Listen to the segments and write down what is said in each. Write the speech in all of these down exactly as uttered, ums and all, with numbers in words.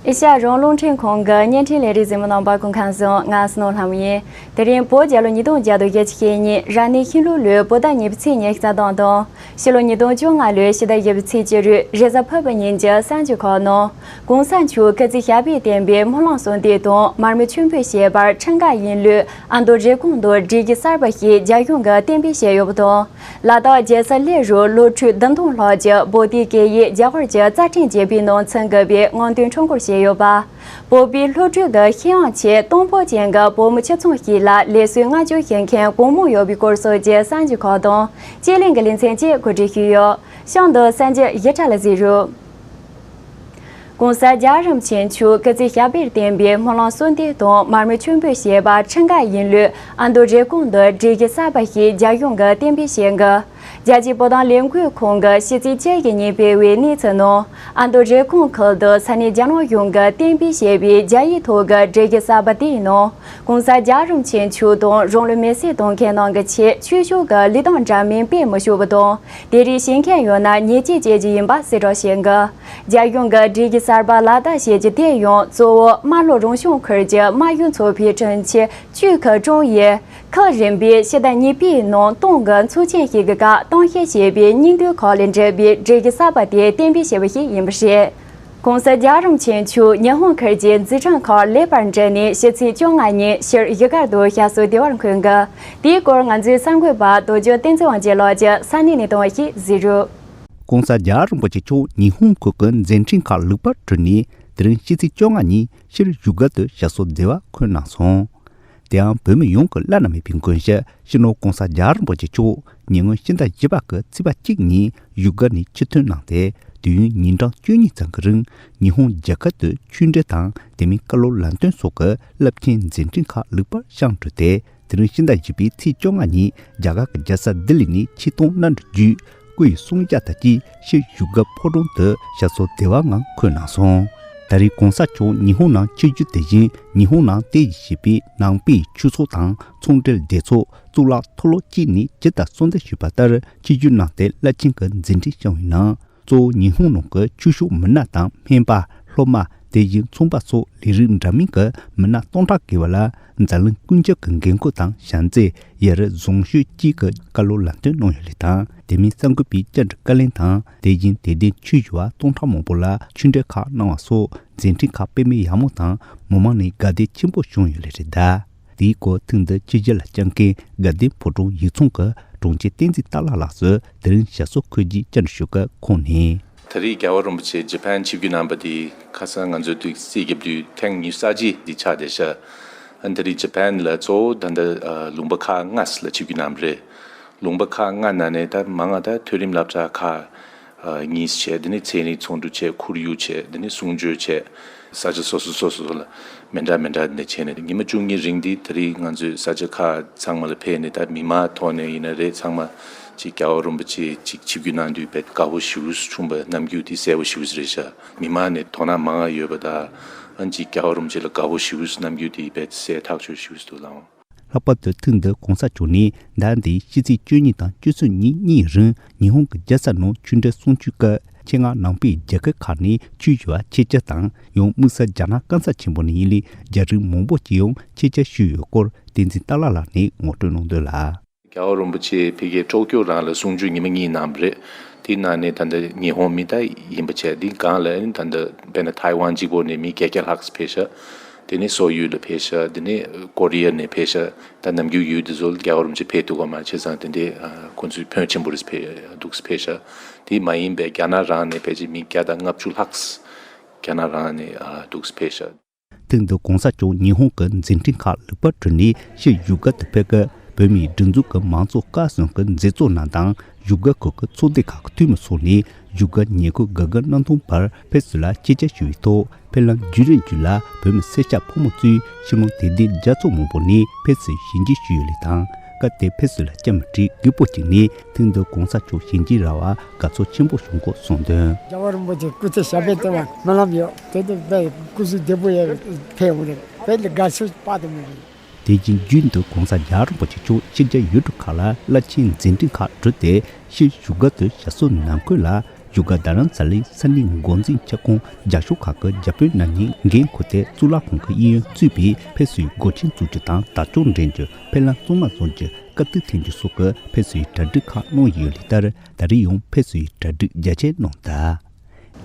ཨེ་ཤ་ཡ་རང་དབང་རླུང་འཕྲིན་ཁང་གི་བརྙན་འཕྲིན་ལས་རིགས་གཟིགས་མོ་རྣམ་པ་སྐུ་ཁམས་བཟང་། ང་སྣོ་ལྷ་མོ་ཡིན། དེ་རིང་བོད་རྒྱལ་ལོ་ཉིས་སྟོང་བརྒྱ་དང་བརྒྱད་ཅུ་གྱ་གཉིས་རབ་གནས་ཤིང་ལུག་ལོའི་བོད་ཟླ་གཉིས་པའི་ཚེས་ཉི་ཤུ་རྩ་བདུན་དང་། ཕྱི་ལོ་ཉིས་སྟོང་བཅོ་ལྔ་ལོའི་ཕྱི་ཟླ་བཞི་པའི་ཚེས་བཅུ་དྲུག་རེས་གཟའ་ཕུར་བུ་ཉིན་གྱི་གསར་འགྱུར་ཁག་ནང་། གོང་ས་མཆོག་སྐུ་ཚེ་ཞབས་པད་བརྟན་པའི་སྨོན་ལམ་གསོལ་འདེབས་དང་མར་མེ་མཆོད་འབུལ་བྱས་པར་ཁྲིམས་འགལ་ཡིན་ལུགས་ཨ་མདོ་རེབ་གོང་དུ་སྒྲིག་གཞི་གསར་པ་ཞིག་རྒྱ་གཞུང་གིས་གཏན་འབེབས་བྱས་ཡོད་པ་དང་། ལ་དྭགས་རྒྱལ་ས་སླེ་རུ་སློབ་ཕྲུག་བདུན་སྟོང་ལྷག་ཅིག་བོད་དིའི་སྐད་ཡིག་རྒྱ་གར་གྱི་རྩ་ཁྲིམས་བཅས་པའི་ནང་ཚུད་དགོས་པའི་དངོས་དོན་ཁྲོམ་སྐོར་བྱས་ཡོད་པ། བོད་པའི་སློབ་ཕྲུག་གི་ཤེས་ཡོན་ཆེད་གཏོང་ཕོད་ཅན་གྱི་བོད་མི་ཆེད་ཚང་ཞིག་ལ་ལས་གསོལ་མངགས་བཅོལ་བྱེད་མཁན་གོང་མང་ཡོད་པའི་སྐོར་སོགས་ཀྱི་གསར་འགྱུར་ཁག་དང་། དཔྱད་གླེང་གི་ལེ་ཚན་བཅས་གོ་སྒྲིག་ཞུས་ཡོད། གཤམ་དུ་གསར་འགྱུར་ཞིབ་ཕྲ་ལ་གཟིགས་རོགས། ༸གོང་ས་རྒྱལ་བ་རིན་པོ་ཆེ་མཆོག་སྐུ་ཚེ་ཞབས་པད་བརྟན་པའི་སྨོན་ལམ་གསོལ་འདེབས་དང་མར་མེ་མཆོད་འབུལ་བྱས་པ་ཁྲིམས་འགལ་ཡིན་ལུགས་ཨ་མདོ་རེབ་གོང་དུ་སྒྲིག་གཞི་གསར་པ་ཞིག་རྒྱ་གཞུང་གིས་གཏན་འབེབས་བྱས་འགོ། རྒྱལ་སྤྱིའི་བོད་དོན་ལས་འགུལ་ཁང་གིས་ཕྱི་ཚེས་བཅུ་བཞི་ཉིན་སྤེལ་བའི་གནས་ཚུལ་ནང་། ཨ་མདོ་རེབ་གོང་ཁུལ་དུ་ས་གནས་རྒྱ་ནག་གཞུང་གིས་གཏན་འབེབས་བྱས་པའི་རྒྱ་ཡིག་ཐོག་གི་སྒྲིག་གཞི་གསར་པ་དེའི་ནང་། ༸གོང་ས་རྒྱལ་བ་རིན་པོ་ཆེ་མཆོག་དང་རང་ལུས་མེར་སྲེག་གཏོང་མཁན་རྣམས་ཀྱི་ཆེད་ཆོས་ཕྱོགས་ཀྱི་ལས་དོན་འདྲ་མིན་སྤེལ་མི་ཆོག་པ་དང་། དེ་རིགས་བྱེད་མཁན་ཡོད་ན་ཉེས་ཆད་གཅོད་རྒྱུ་ཡིན་པ་གསལ་བསྒྲགས་བྱས་འགོ། རྒྱ་གཞུང་གི་སྒྲིག་གཞི་གསར་པ་ལག་བསྟར་བྱེད་རྒྱུ་དེ་ཡང་གཙོ་བོ་རྨ་ལྷོ་རང་སྐྱོང་ཁུལ་གྱི་རྨ་ཆུ་མཚོ་པའི་གྲོང་ཁྱེར་ཆུས་ཁེ་ཀྲུང་ཡིས་ཁུལ་རིམ་པའི་ཕྱི་ཟླ་གཉིས་པའི་ནང་ཏང་གི་ཚོགས་ཆེན་ཞིག་གི་སྐབས་གཏམ་བཤད་བྱས་པའི་སྙིང་དོན་ཁག་ལས་འདས་པའི་སྒྲིག་གཞི་གསར་པ་དེ་གཏན་འབེབས་བྱས་པ་ཞིག་ཡིན་པ་རེད། ༸གོང་ས་རྒྱལ་བ་རིན་པོ་ཆེ་མཆོག་ཉི་ཧོང་ཁུལ་གྱི་འཛིན་སྐྱོང་ཁག་ལེགས་པར་འགྲིལ་ནས་ཕྱི་ཚེས་བཅོ་ལྔ་ཉིན་ཕྱིར་བཞུགས་སྒར་དུ་ཞབས་སོར་བདེ་བར་འཁོད་འགོ། དེའི་སྐོར་ང་ཚོའི་གསར་འགོད་པ་རྡོ་རྗེ་བསྟན་འཛིན་དབང་རྒྱལ་ལགས་ཀྱིས་ས་གནས་ནས་གཏོང་བ་ཞིག་གཟིགས་རོགས། ༸གོང་ས་རྒྱལ་བ་རིན་པོ་ཆེ་མཆོག་ཉི་ཧོང་ཁུལ་གྱི་མཛད་འཕྲིན་ཁག་ལེགས་པར་གྲུབ་ནས་དེ་རིང་ཕྱི་ཚེས་བཅོ་ལྔ་ཉིན་ཕྱིར་བཞུགས་སྒར་དུ་ཞབས་སོར་བདེ་བར་འཁོད་གནང་སོང་། དེའང་བོད་མི་ཡོངས་ཀྱི་བླ་ན་མེད་པའི་མགོན་སྐྱབས་སྤྱི་ནོར་༸གོང་ས་རྒྱལ་བ་རིན་པོ་ཆེ་མཆོག་ཉེ་སྔོན་ཕྱི་ཟླ་བཞི་པ་གི་ཚེས་པ་གཅིག་ཉིན་བཞུགས་སྒར་ནས་ཕྱིར་ཐོན་གནང་སྟེ། དུས་ཡུན་ཉིན་གྲངས་བཅུ་གཉིས་ཙམ་གྱི་རིང་ཉི་ཧོང་རྒྱལ་ཁབ་ཏུ་ཆོས་འབྲེལ་དང་དེ་མིན་བཀའ་སློབ་ལམ་སྟོན་སོགས་ཀྱི་རླབས་ཆེན་མཛད་འཕྲིན་ཁག་ལེགས་པར་བཤམས་གྲུབ་སྟེ། དེ་རིང་ཕྱི་ཟླ་བཞི་པའི་ཚེས་བཅོ་ལྔ་ཉིན་རྒྱ་གར་གྱི་རྒྱལ་ས་ལྡི་ལི་ནས་ཆིག་སྟོང་མནའ་འབྲེལ་བརྒྱུད། སྐུ་ཡི་གསུང་བཤད་དང་བཅས་ཕྱིར་བཞུགས་སྒར་ཕོ་བྲང་དུ་ཞབས་སོར་བདེ་བ་ངང་འཁོད་གནང་སོང་། ད་རེས་གོང་ས་མཆོག་ཉི་ཧོང་ནང་ཆིབས་བསྒྱུར་དེ་བཞིན་ཉི་ཧོང་ནང་རྟེན་གཞི་བྱས་པའི་ནང་པའི་ཆོས་ཚོགས་དང་ཚོང་འབྲེལ་སྡེ་ཚོགས་གཙུག་ལག་མཐོ་སློབ་བཅས་ནས་ཇི་ལྟར་གསོལ་འདེབས་ཞུས་པ་ལྟར་ཆིབས་བསྒྱུར་གནང་སྟེ་རླབས་ཆེན་གྱི་མཛད་འཕྲིན་བཤམས་པའི་ནང་། གཙོ་བོ་ཉི་ཧོང་ནང་གི་ཆོས་ཕྱོགས་མི་སྣ་དང་སྨན་པ། སློབ་མ། དེ་བཞིན་ཚོང་པ་སོགས་ལས་རིགས་འདྲ་མིན་གྱི་མི་སྣ་སྟོང་ཕྲག་བརྒལ་བ་ལ་འཛམ་གླིང་ཀུན་ཁྱབ་ཀྱི་འགན་ཁུར་དང་བྱམས་བརྩེ། ཡ་རབས་བཟང་སྤྱོད་བཅས་ཀྱི་བཀའ་སློབ་ལམ་སྟོན་གནང་ཡོད་ལུགས་དང་། དེ་མིན་གསར་འགོད་པའི་བཅར་འདྲི་བཀའ་ལན་དང་། དེ་བཞིན་དད་ལྡན་ཆོས་ཞུ་བ་སྟོང་ཕྲག་མང་པོ་ལ་ཆོས་འབྲེལ་ཁག་གནང་བ་སོགས་མཛད་འཕྲིན་ཁག་དཔེ་མེད་ཡག་མོ་དང་མི་མང་ནས་དགའ་དད་ཆེན་པོ་བྱུང་ཡོད་ལུགས་རེད་གདའ། དེའི་སྐོར་ཐེངས་འདིར་ཆིབས་བསྒྱུར་ལ་བཅར་མཁན་དགའ་ལྡན་ཕོ་བྲང་ཡིག་ཚང་གི་དྲུང་ཆེ་བསྟན་འཛིན་སྟག་ལྷ་ལགས་སུ་དེ་རིང་ཞབས་སོར་འཁོད་རྗེས་བཅར་འདྲི་ཞུ་སྐབས་ཁོང་ནས། ད་རེས་རྒྱལ་བ་རིན་པོ་ཆེ་ཇ་པན་ཆིབས་བསྒྱུར་གནང་པ་འདི་ཁ་སང་ང་ཚོའི་དུས་ཚོད་རྒྱབ་དུས་ཐེངས་ཉི་ཤུ་རྩ་གཅིག་འདི་ཆགས་བསྡད་ཤག་ཨ་ནི་ད་རེས་ཇ་པན་ལ་གཙོ་བོ་ད་ལྟ་ལུང་པ་ཁག་ལྔ་ལ་ཆིབས་བསྒྱུར་གནང་པ་རེད། ལུང་པ་ཁག་ལྔ་ནང་ནས་ད་མང་ང་ད་མཐོ་རིམ་སློབ་གྲྭ་ཁག་གཉིས་བྱས། དེ་ནས་ཚན་རིག་ཚོགས་འདུ་བྱས། ཁོར་ཡུག་བྱས། དེ་ནས་གསུང་ཆོས་བྱས། ས་ཆ་སོ་སོ་སོ་སོ་ལ་མི་འདྲ་མི་འདྲ་ནས་བྱས་ནས་ཉི་མ་བཅུ་གཉིས་རིང་འདི་ད་རེས་ང་ཚོའི་ས་ཆ་ཁག་ཚང་མ་ལ་ཕེབས་ནས་ད་མི་མང་ཐོག་ནས་ཡིན་ན་རེད། ཚང་མ་ཅིག་རྒྱལ་བ་རིན་པོ་ཆེ་ཅིག་ཆིབས་བསྒྱུར་གནང་དུས་དཔེ་དགའ་པོ་ཞེ་པོ་བྱུང་བ་རྣམ་འགྱུར་དེ་གསལ་པོ་ཞེ་པོ་རེད་ཤག་མི་མང་ནས་དོ་སྣང་མང་ང་ཡོད་པ་དང་། ཨ་ནི་ཅིག་རྒྱལ་བ་རིན་པོ་ཆེ་ལ་དགའ་པོ་ཞེ་པོ་རྣམ་འགྱུར་དེ་དཔེ་གསལ་ཐག་ཆོད་ཞེ་པོ་འདུག་ལགས། ལྷག་པར་དུ་ཐེངས་འདིར་གོང་ས་མཆོག་ནས་ཟླ་འདིའི་ཕྱི་ཚེས་བཅུ་གཉིས་དང་བཅུ་གསུམ་ཉིན་གཉིས་རིང་ཉི་ཧོང་གི་རྒྱལ་ས་ནང་ཆོས་འབྲེལ་གསུང་ཆོས་སྐབས་ཆེད་མངགས་ནང་པའི་རྒྱལ་ཁབ་ཁག་ནས་ཆོས་ཞུ་བ་ཆེད་བཅར་དང་། ཡང་དམིགས་བསལ་རྒྱ་ནག་སྐམ་ས་ཆེན་པོ་ནས་ཡིན་ལུགས་རྒྱ་རིགས་མང་པོ་ཅིག་ཡང་ཆེད་བཅར་ཞུས་ཡོད་སྐོར་བསྟན་འཛིན་སྟག་ལྷ་ལགས་ནས་ངོ་སྤྲོད་གནང་དོན་ལ། རྒྱལ་བ་རིན་པོ་ཆེ་ཕ་གིའི་ཊོ་ཀྱོ་རང་ལ་གསུང་ཆོས་ཉི་མ་གཉིས་གནང་བ་རེད། དེའི་ནང་ནས་ད་ལྟ་ཉི་ཧོང་མི་ད་ཡིན་པ་བྱས། དེའི་སྒང་ལ་ད་ལྟ་དཔེར་ན་ཐའེ་ཝན་གཅིག་པོ་ནས་མི་བརྒྱད་བརྒྱ་ལྷག་ཙམ་ཕེབས་ཤག་དེ་ནས་སོག་ཡུལ་ལ་ཕེབས་ཤག་དེ་ནས་ཀོ་རི་ཡ་ནས་ཕེབས་ཤག་ད་ནམ་རྒྱུན་ཡུལ་དེ་ཚོ་ལ་རྒྱལ་བ་རིན་པོ་ཆེ་ཕེབས་ཐུབ་ཀྱི་མ་རེད། བྱས་ཙང་དེ་འདྲའི་ཁོང་ཚོའི་ཕོན་ཆེན་པོ་རེད། ཕེབས་འདུག་ཕེབས་ཤག་དེ་མ་ཡིན་པའི་རྒྱ་ནག་རང་ནས་ཕལ་ཆེར་མི་བརྒྱ་དང་ལྔ་བཅུ་ལྷག་རྒྱ་ནག་རང་ནས་འདུག་ཕེབས་ཤག་ཐེངས་འདིར་གོང་ས་མཆོག་ཉི་ཧོང་གི་མཛད་འཕྲིན་ཁག་ལེགས་པར་གྲུབ་ནས་ཕྱིར་བཞུགས་སྒར་དུ་ཕེབས་སྐབས། བོད་མིའི་སྒྲིག་འཛུགས་ཀྱི་མང་གཙོ་བཀའ་ཟུར་གྱི་མཛད་གཙོ་རྣམས་དང་། བཞུགས་སྒར་ཁུལ་གྱི་ཚོགས་སྡེ་ཁག་གི་འཐུས་མི་སོགས་ནས་བཞུགས་སྒར་ཉེ་ཁུལ་དགའ་དགའ་སྣང་སྟོང་བར་ཕེབས་བསུ་ལ་ཆེད་བཅར་ཞུ་བའི་ཐོག་ཕེབས་ལམ་བརྒྱུད་རིམ་བརྒྱུད་ལ་བོད་མི་སེར་སྐྱ་ཕོ་མོ་གཙོས་ཕྱི་ནང་དད་ལྡན་རྒྱ་ཚོགས་མང་པོ་ནས་ཕེབས་བསུ་ཞལ་མཇལ་ཞུས་ཡོད་ལུགས་དང་། སྐབས་དེར་ཕེབས་བསུ་ལ་བཅར་མི་གྲས་རྒད་པོ་གཅིག་ནས་ཐེངས་འདིར་གོང་ས་མཆོག་ཞལ་མཇལ་རག་པར་དགའ་ཚོར་ཆེན་པོ་བྱུང་སྐོར་གསུངས་དོན། རྒྱལ་བ་རིན་པོ་ཆེ་སྐུ་ཚེ་ཞབས་པད་བརྟན་པར་སྨོན་ལམ་ཡོད། དེ་དུས་དཔེ་སྐུ་གཟུགས་བདེ་པོ་ཡོད། ཕེབས་འོང་རེད། དཔེ་ལ་དགའ་ཚོར་དཔག་ཏུ་མེད་རེད། དེ་བཞིན་རྒྱུན་དུ་གོང་ས་རྒྱལ་བ་རིན་པོ་ཆེ་མཆོག་ཕྱི་རྒྱལ་ཡུལ་གྲུ་ཁག་ལ་རླབས་ཆེན་མཛད་འཕྲིན་ཁག་གྲུབ་སྟེ་ཕྱིར་བཞུགས་སྒར་དུ་ཞབས་སོར་ནང་འཁོད་ལ། བཞུགས་སྒར་རྡ་རམ་ས་ལའི་ས་གནས་འགོ་འཛིན་ཁྱབ་ཁོངས་རྒྱབ་ཤོག་ཁག་གི་རྒྱ་བོད་ནང་བཞིན་འགན་འཁུར་ཏེ་གཙུག་ལག་ཁང་གི་གཡས་གཡོན་གཙོས་པའི་ཕེབས་བསུའི་སྒོ་ཆེན་བཙུགས་རྒྱུ་དང་དར་ལྕོག་འགྲེམས་རྒྱུ། ཕེབས་ལམ་གཙང་མ་བཟོ་རྒྱུ། དཀའ་སྡུག་འཐེན་རྒྱུ་སོགས་ཀྱི་ཕེབས་བསུའི་གྲ་སྒྲིག་ཁག་གནང་ཡོད་ལུགས་ལྟར། ད་རེས་ཡང་ཕེབས་བསུའི་གྲ་སྒྲིག་རྒྱ་ཆེར་གནང་འདུག།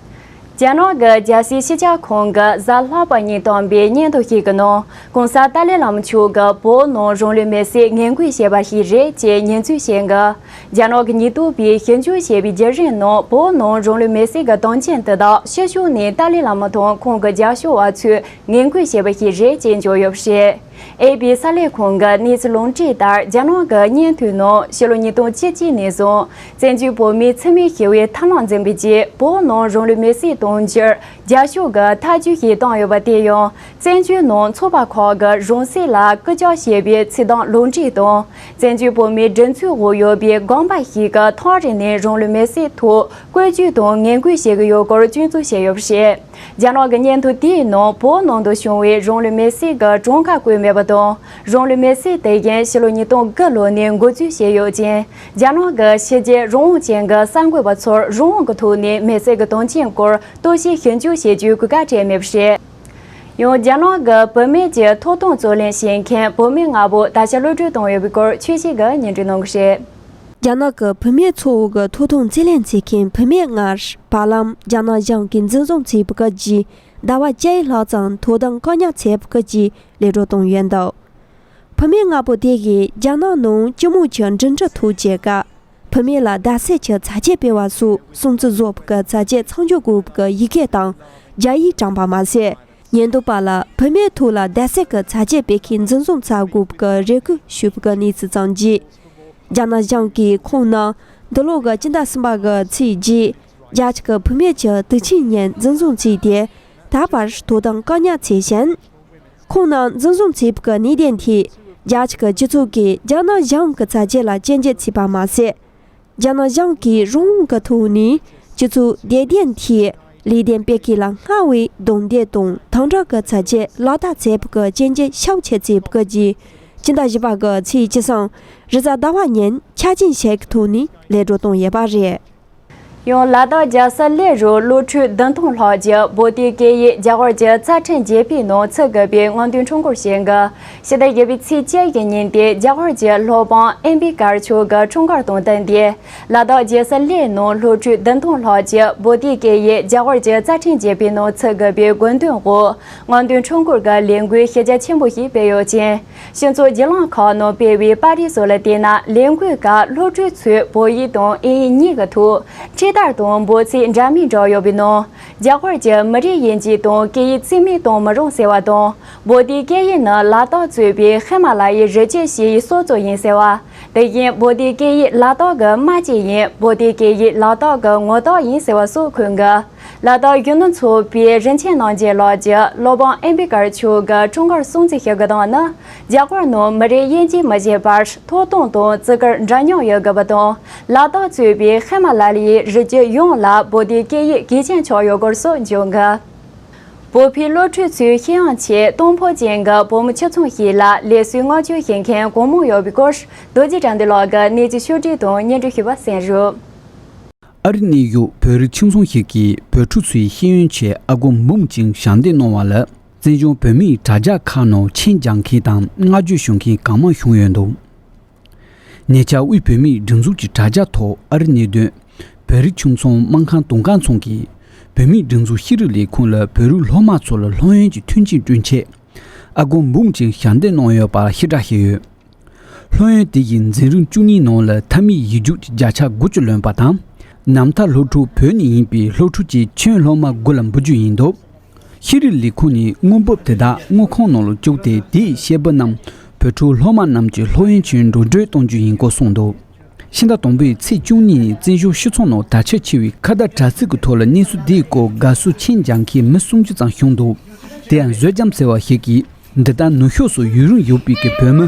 རྒྱ་ནག་གི་རྒྱལ་སྲིད་སྤྱི་ཁྱབ་ཁང་གིས་གཟའ་ལྷག་པ་ཉིན་བཏང་བའི་སྙན་ཐོ་ཞིག་གི་ནང་། གོང་ས་ཏཱ་ལའི་བླ་མ་མཆོག་གིས་བོད་ནང་རང་ལུས་མེར་སྲེག་ངན་སྐུལ་བྱས་པ་ཞིག་རེད་ཅེས་ཉེས་འཛུགས་བྱས་འགའ། རྒྱ་ནག་གི་ཉེན་རྟོག་པས་ཞིབ་འཇུག་བྱས་པའི་བརྒྱུད་རིམ་ནང་། བོད་ནང་རང་ལུས་མེར་སྲེག་གི་དོན་རྐྱེན་དེ་དག་ཕྱི་ཕྱོགས་ནས་ཏཱ་ལའི་བླ་མ་དང་ཁོང་གི་རྒྱབ་ཕྱོགས་པ་ཚོས་ངན་སྐུལ་བྱས་པ་ཞིག་རེད་ཅེས་བརྗོད་ཡོད་པ་རེད། ཨེ་པི་གསར་ལས་ཁང་གི་གནས་ཚུལ་ལུང་འདྲེན་ལྟར། རྒྱ་ནག་གི་སྙན་ཐོའི་ནང་ཕྱི་ལོ་ཉིས་སྟོང་བཅུ་གཅིག་ནས་བཟུང་བཙན་བྱོལ་བོད་མིའི་འཚེ་མེད་ཞི་བའི་ཐབས་ལམ་འཛིན་པའི་རྗེས། བོད་ནང་རང་ལུས་མེར་སྲེག་གཏོང་རྒྱུར་རྒྱབ་ཕྱོགས་ཀྱིས་ཐག་གཅོད་ཞིག་བཏང་ཡོད་པ་དེ་ཡང་། བཙན་བྱོལ་ནང་ཚོགས་པ་ཁག་གིས་རང་སྲེག་ལ་སྐུལ་ལྕག་བྱས་པའི་ཚུལ་དང་ལུང་འདྲེན་དང་། བཙན་བྱོལ་བོད་མིའི་སྒྲིག་འཛུགས་འོག་ཡོད་པའི་རྐང་པ་ཞིག་གིས་ཐག་རིང་ནས་རང་ལུས་མེར་སྲེག་ཐོག་བཀོད་ཇུས་དང་ངན་སྐུལ་བྱེད་ཀྱི་ཡོད་སྐོར་སྐྱོན་འཛུགས་བྱས་ཡོད་པ་རེད། རྒྱ་ནག་གི་སྙན་ཐོ་དེའི་ནང་བོད་ནང་དུ་བྱུང་བའི་རང་ལུས་མེར་སྲེག་གི་གྲངས་ཀ་བཀོད་མེད་པ་དང་། རང་ལུས་མེར་སྲེག་དེ་བཞིན་ཕྱི་ལོ་ཉིས་སྟོང་དགུ་ལོ་ནས་འགོ་འཛུགས་བྱས་ཡོད་ཅིང་། རྒྱ་ནག་གི་ཕྱི་རྒྱལ་རང་དབང་ཅན་གྱི་གསར་འགོད་པ་ཚོར་རང་དབང་གི་ཐོག་ནས་མེར་སྲེག་གི་དོན་རྐྱེན་སྐོར་གཏོར་བཤིག་ཞིབ་འཇུག་བྱེད་རྒྱུའི་གོ་སྐབས་སྤྲད་མེད་པ་རེད། ཡང་རྒྱ་ནག་གི་བུད་མེད་ཀྱི་ཐོབ་ཐང་རྩོད་ལེན་བྱེད་མཁན་བུད་མེད་ལྔ་པོ་ད་ཆ་གློད་གྲོལ་བཏང་ཡོད་པའི་སྐོར་ཆོས་སྐྱིད་ཀྱིས་སྙན་སྒྲོན་གནང་གི་རེད། རྒྱ་ནག་གི་བུད་མེད་ཚོ་བོ་གི་ཐོབ་ཐང་རྩོད་ལེན་བྱེད་མཁན་བུད་མེད་ལྔ་བར་ལམ་རྒྱ་ནག་གཞུང་གིས་འཛིན་བཟུང་བྱས་པའི་སྐབས་ཀྱི་ཟླ་བ་བཅུ་ལྷག་ཙམ་དོ་དམ་བཀག་ཉར་བྱས་པའི་སྐབས་ཀྱི་གློད་གྲོལ་བཏང་ཡོད་འདུག། བུད་མེད་ལྔ་པོ་དེ་གིས་རྒྱ་ནག་ནང་སྤྱི་དམངས་ཀྱི་འགྲིམ་འགྲུལ་ཐོག་བྱེད་སྐབས། བུད་མེད་ལ་བརྡབ་གསིག་གི་ཚ་གྱང་སྤེལ་བ་སོགས་སྲུང་བརྩི་བཟོ་བའི་ཚ་གྱང་མཚམས་འཇོག་དགོས་པའི་ཡི་གེ་དང་རྒྱ་ཡིག་བཀྲམ་པ་མ་ཟད། ཉེན་རྟོག་པ་ལ་བུད་མེད་ཐོག་ལ་བརྡབ་གསིག་གི་ཚ་གྱང་སྤེལ་མཁན་འཛིན་བཟུང་བྱ་དགོས་པའི་རེ་སྐུལ་ཞུས་པའི་གནས་ཚུལ་བྱུང་རྗེས། རྒྱ་ནག་གཞུང་གིས་ཁོང་རྣམས་འདི་ལོ་གི་སྤྱི་ཟླ་གསུམ་པ་གི་ཚེས་བརྒྱད། རྒྱ་ཆེ་གི་བུད་མེད་ཀྱི་དུས་ཆེན་ཉིན་འཛིན་བཟུང་བྱས་ཏེ། ད་བར་དོ་དམ་བཀག་ཉར་བྱས་ཤིང་། ཁོང་རྣམས་འཛིན་བཟུང་བྱས་པའི་གནད་དོན་ཐད། རྒྱ་ཆེ་གི་སྤྱི་ཚོགས་ཀྱིས་རྒྱ་ནག་གཞུང་གི་ཚ་གྱང་ལ་སྐྱོན་བརྗོད་བྱས་པ་མ་ཟད། རྒྱ་ནག་གཞུང་གིས་རང་དབང་གི་ཐོག་ནས་སྤྱི་ཚོགས་བདེ་དོན་ཐད་ལས་དོན་སྤེལ་མཁན་ལ་སྔར་བས་རྡུང་རྡེག་དང་དམ་དྲག་གི་ཚ་གྱང་ལག་བསྟར་བྱས་པའི་སྐྱོན་བརྗོད་ཤུགས་ཆེ་བྱས་པའི་རྗེས། སྤྱི་ཟླ་བཞི་པ་གི་ཚེས་བཅུ་གསུམ་རེས་གཟའ་ཟླ་བ་ཉིན་འཆར་ཅན་ཞིག་གི་ཐོག་ནས་གློད་གྲོལ་བཏང་ཡོད་པ་རེད། ཡང་ལ་དྭགས་རྒྱལ་ས་གླེ་རུ་སློབ་ཕྲུག་བདུན་སྟོང་ལྷག་ཅིག་བོད་དུས་སྐད་ཡིག་རྒྱ་གར་གྱི་རྩ་ཁྲིམས་བརྗེ་སྤོའི་ནང་ཚུད་དགོས་པའི་དངོས་དོན་ཁྲོམ་སྐོར་བྱེད་འགའ། ཕྱི་ཟླ་བཞི་པའི་ཚེས་བཅུ་གི་ཉིན་ཏེ་རྒྱ་གར་གྱི་སློབ་དཔོན་ཨེམ་བི་ཀར་མཆོག་གི་འཁྲུངས་སྐར་དང་བསྟུན་ཏེ། ལ་དྭགས་རྒྱལ་ས་གླེ་ནང་སློབ་ཕྲུག་བདུན་སྟོང་ལྷག་ཅིག་བོད་དུས་སྐད་ཡིག་རྒྱ་གར་གྱི་རྩ་ཁྲིམས་བརྗེ་སྤོའི་ནང་ཚུད་དགོས་པའི་དགོས་འདུན་འོག་དངོས་དོན་ཁྲོམ་སྐོར་གྱི་ལས་འགུལ་ཤུགས་རྒྱ་ཆེན་པོ་ཞིག་སྤེལ་ཡོད་ཅིང་། སྤྱི་ཚོགས་བརྒྱུད་ལམ་ཁག་ནང་སྤེལ་བའི་པར་རིས་སོགས་ལ་བལྟས་ན། ལས་འགུལ་སྐབས་སློབ་ཕྲུག་ཚོས་བོད་ཡིག་དང་དབྱིན་ཡིག་གཉིས་ཀྱི་ཐོག་ཁྲིད་དར་དང་འབོད་ཚིག་འདྲ་མིན་བསྒྲགས་ཡོད་པའི་ནང་། རྒྱ་གར་གྱི་མི་རིགས་དབྱེ་འབྱེད་དང་སྐད་ཡིག་རྩིས་མེད་གཏོང་མི་རུང་ཟེར་བ་དང་། བོད་དུས་སྐད་ཡིག་ནི་ལ་དྭགས་གཙོས་པའི་ཧི་མ་ལ་ཡའི་རི་རྒྱུད་བཞི་ཡི་སྲོག་རྩ་ཡིན་ཟེར་བ། དེ་བཞིན་བོད་དུས་སྐད་ཡིག་ལ་དྭགས་ཀྱི་རྨ་སྐྱེས་ཡིན། བོད་དུས་སྐད་ཡིག་ལ་དྭགས་ཀྱི་ངོ་རྟགས་ཡིན་ཟེར་བ་སོགས་འཁོད་འགའ། ལ་དྭགས་གཞོན་ནུ་ཚོགས་པའི་རིན་ཆེན་རྣམ་རྒྱལ་ལགས་ཀྱིས་སློབ་དཔོན་ཨེམ་བི་ཀར་མཆོག་གི་འཁྲུངས་སྐར་སྲུང་བརྩི་ཞུ་རྒྱུ་དང་ནི། རྒྱ་གར་ནང་མི་རིགས་དབྱེ་འབྱེད་མི་བྱེད་པར་ཐོབ་ཐང་དང་བརྩི་བཀུར་འདྲ་མཉམ་ཡོད་དགོས་པ་དང་། ལ་དྭགས་གཙོས་པའི་ཧི་མ་ལ་ཡའི་རི་རྒྱུད་ཡོངས་ལ་བོད་དུས་སྐད་ཡིག་གལ་ཆེན་ཆགས་ཡོད་སྐོར་སོགས་བརྗོད་འགའ། བོད་པའི་སློབ་ཕྲུག་ཚོའི་ཤེས་ཡོན་ཆེད་སྟོང་ཕོ་ཅན་གྱི་བུ་མོ་ཁྱུ་ཚོགས་ཤིག་ལ་ལས་བསོད་བསྔགས་བརྗོད་བྱེད་མཁན་གང་མང་ཡོད་པའི་སྐོར་རྡོ་རྗེ་དགྲ་འདུལ་ལགས་ཀྱིས་གནས་ཚུལ་ཕྱོགས་བསྒྲིགས་དང་སྙན་སྒྲོན་ཞུས་པ་གསན་རོགས། ཨ་རིའི་ནིའུ་ཡོག་བོད་རིགས་ཁྱིམ་ཚང་ཞིག་གིས་བོད་ཕྲུག་ཚོའི་ཤེས་ཡོན་ཆེད་ཨ་སྒོར་འབུམ་གཅིག་ཞལ་འདེབས་གནང་བ་ལ། བཙན་བྱོལ་བོད་མིའི་དྲ་རྒྱ་ཁག་ནང་མཆན་རྒྱག་མཁན་དང་བསྔགས་བརྗོད་ཞུ་མཁན་གང་མང་བྱུང་ཡོད་འདུག། ཉེ་ཆར་དབུས་བོད་མིའི་སྒྲིག་འཛུགས་ཀྱི་དྲ་རྒྱ་ཐོག་ཨ་རིའི་གནད་དོན། བོད་རིགས་ཁྱིམ་ཚང་སྨར་ཁམས་དུང་དཀར་ཚང་གིས། བོད་མིའི་སྒྲིག་འཛུགས་ཤེས་རིག་ལས་ཁུངས་ལ་བོད་རིགས་སློབ་མ་ཚོ་ལ་སློབ་ཡོན་གྱི་མཐུན་རྐྱེན་བསྐྲུན་ཆེད། ཨ་སྒོར་འབུམ་གཅིག་ཞལ་འདེབས་གནང་ཡོད་པ་ཕྱིར་བསྒྲགས་བྱས་ཡོད། སློབ་ཡོན་དེ་ཡི་འཛིན་རིམ་བཅུ་གཉིས་ནང་ལ་མཐའ་མའི་ཡིག་རྒྱུགས་ཀྱི་བརྒྱ་ཆ་དགུ་བཅུ་ལོན་པ་དང་། ནམ་ཟླ་སློབ་ཕྲུག་བོད་ནས་ཡིན་པའི་སློབ་ཕྲུག་ཅིག་ཁྱོན་སློབ་མ་དགུ་ལ་འབུལ་རྒྱུ་ཡིན་འདུག། ཤེས་རིག་ལས་ཁུངས་ནས་དངུལ་འབབ་དེ་དག་དངུལ་ཁང་ནང་ལ་བཅུག་སྟེ། དེའི་ཤེལ་སྦུག་རྣམས་བོད་ཕྲུག་སློབ་མ་རྣམས་ཀྱི་སློབ་ཡོན་ཆེད་འགྲོ་སྒྲོལ་གཏོང་རྒྱུ་ཡིན་སྐོར་གསུངས་འདུག། ཕྱི་ཟླ་དང་པོའི་ཚེས་བཅུ་གཉིས་ཉིན་བཙན་བྱོལ་སྤྱི་ཚོགས་ནང་དར་ཁྱབ་ཆེ་བའི་ཁ་བརྡ་དྲ་ཚིགས་ཀྱི་ཐོག་ལ་གནས་ཚུལ་དེའི་སྐོར་དགའ་བསུ་མཆན་རྒྱག་མཁན་མི་སུམ་ཅུ་ཙམ་བྱུང་འདུག། དེ་ཡང་བཟོད་རྒྱམ་ཟེར་བ་ཞིག་གིས། འདི་ལྟར་ནུབ་ཕྱོགས་སུ་ཡུན་རིང་ཡོད་པའི་གི་བོད་མི།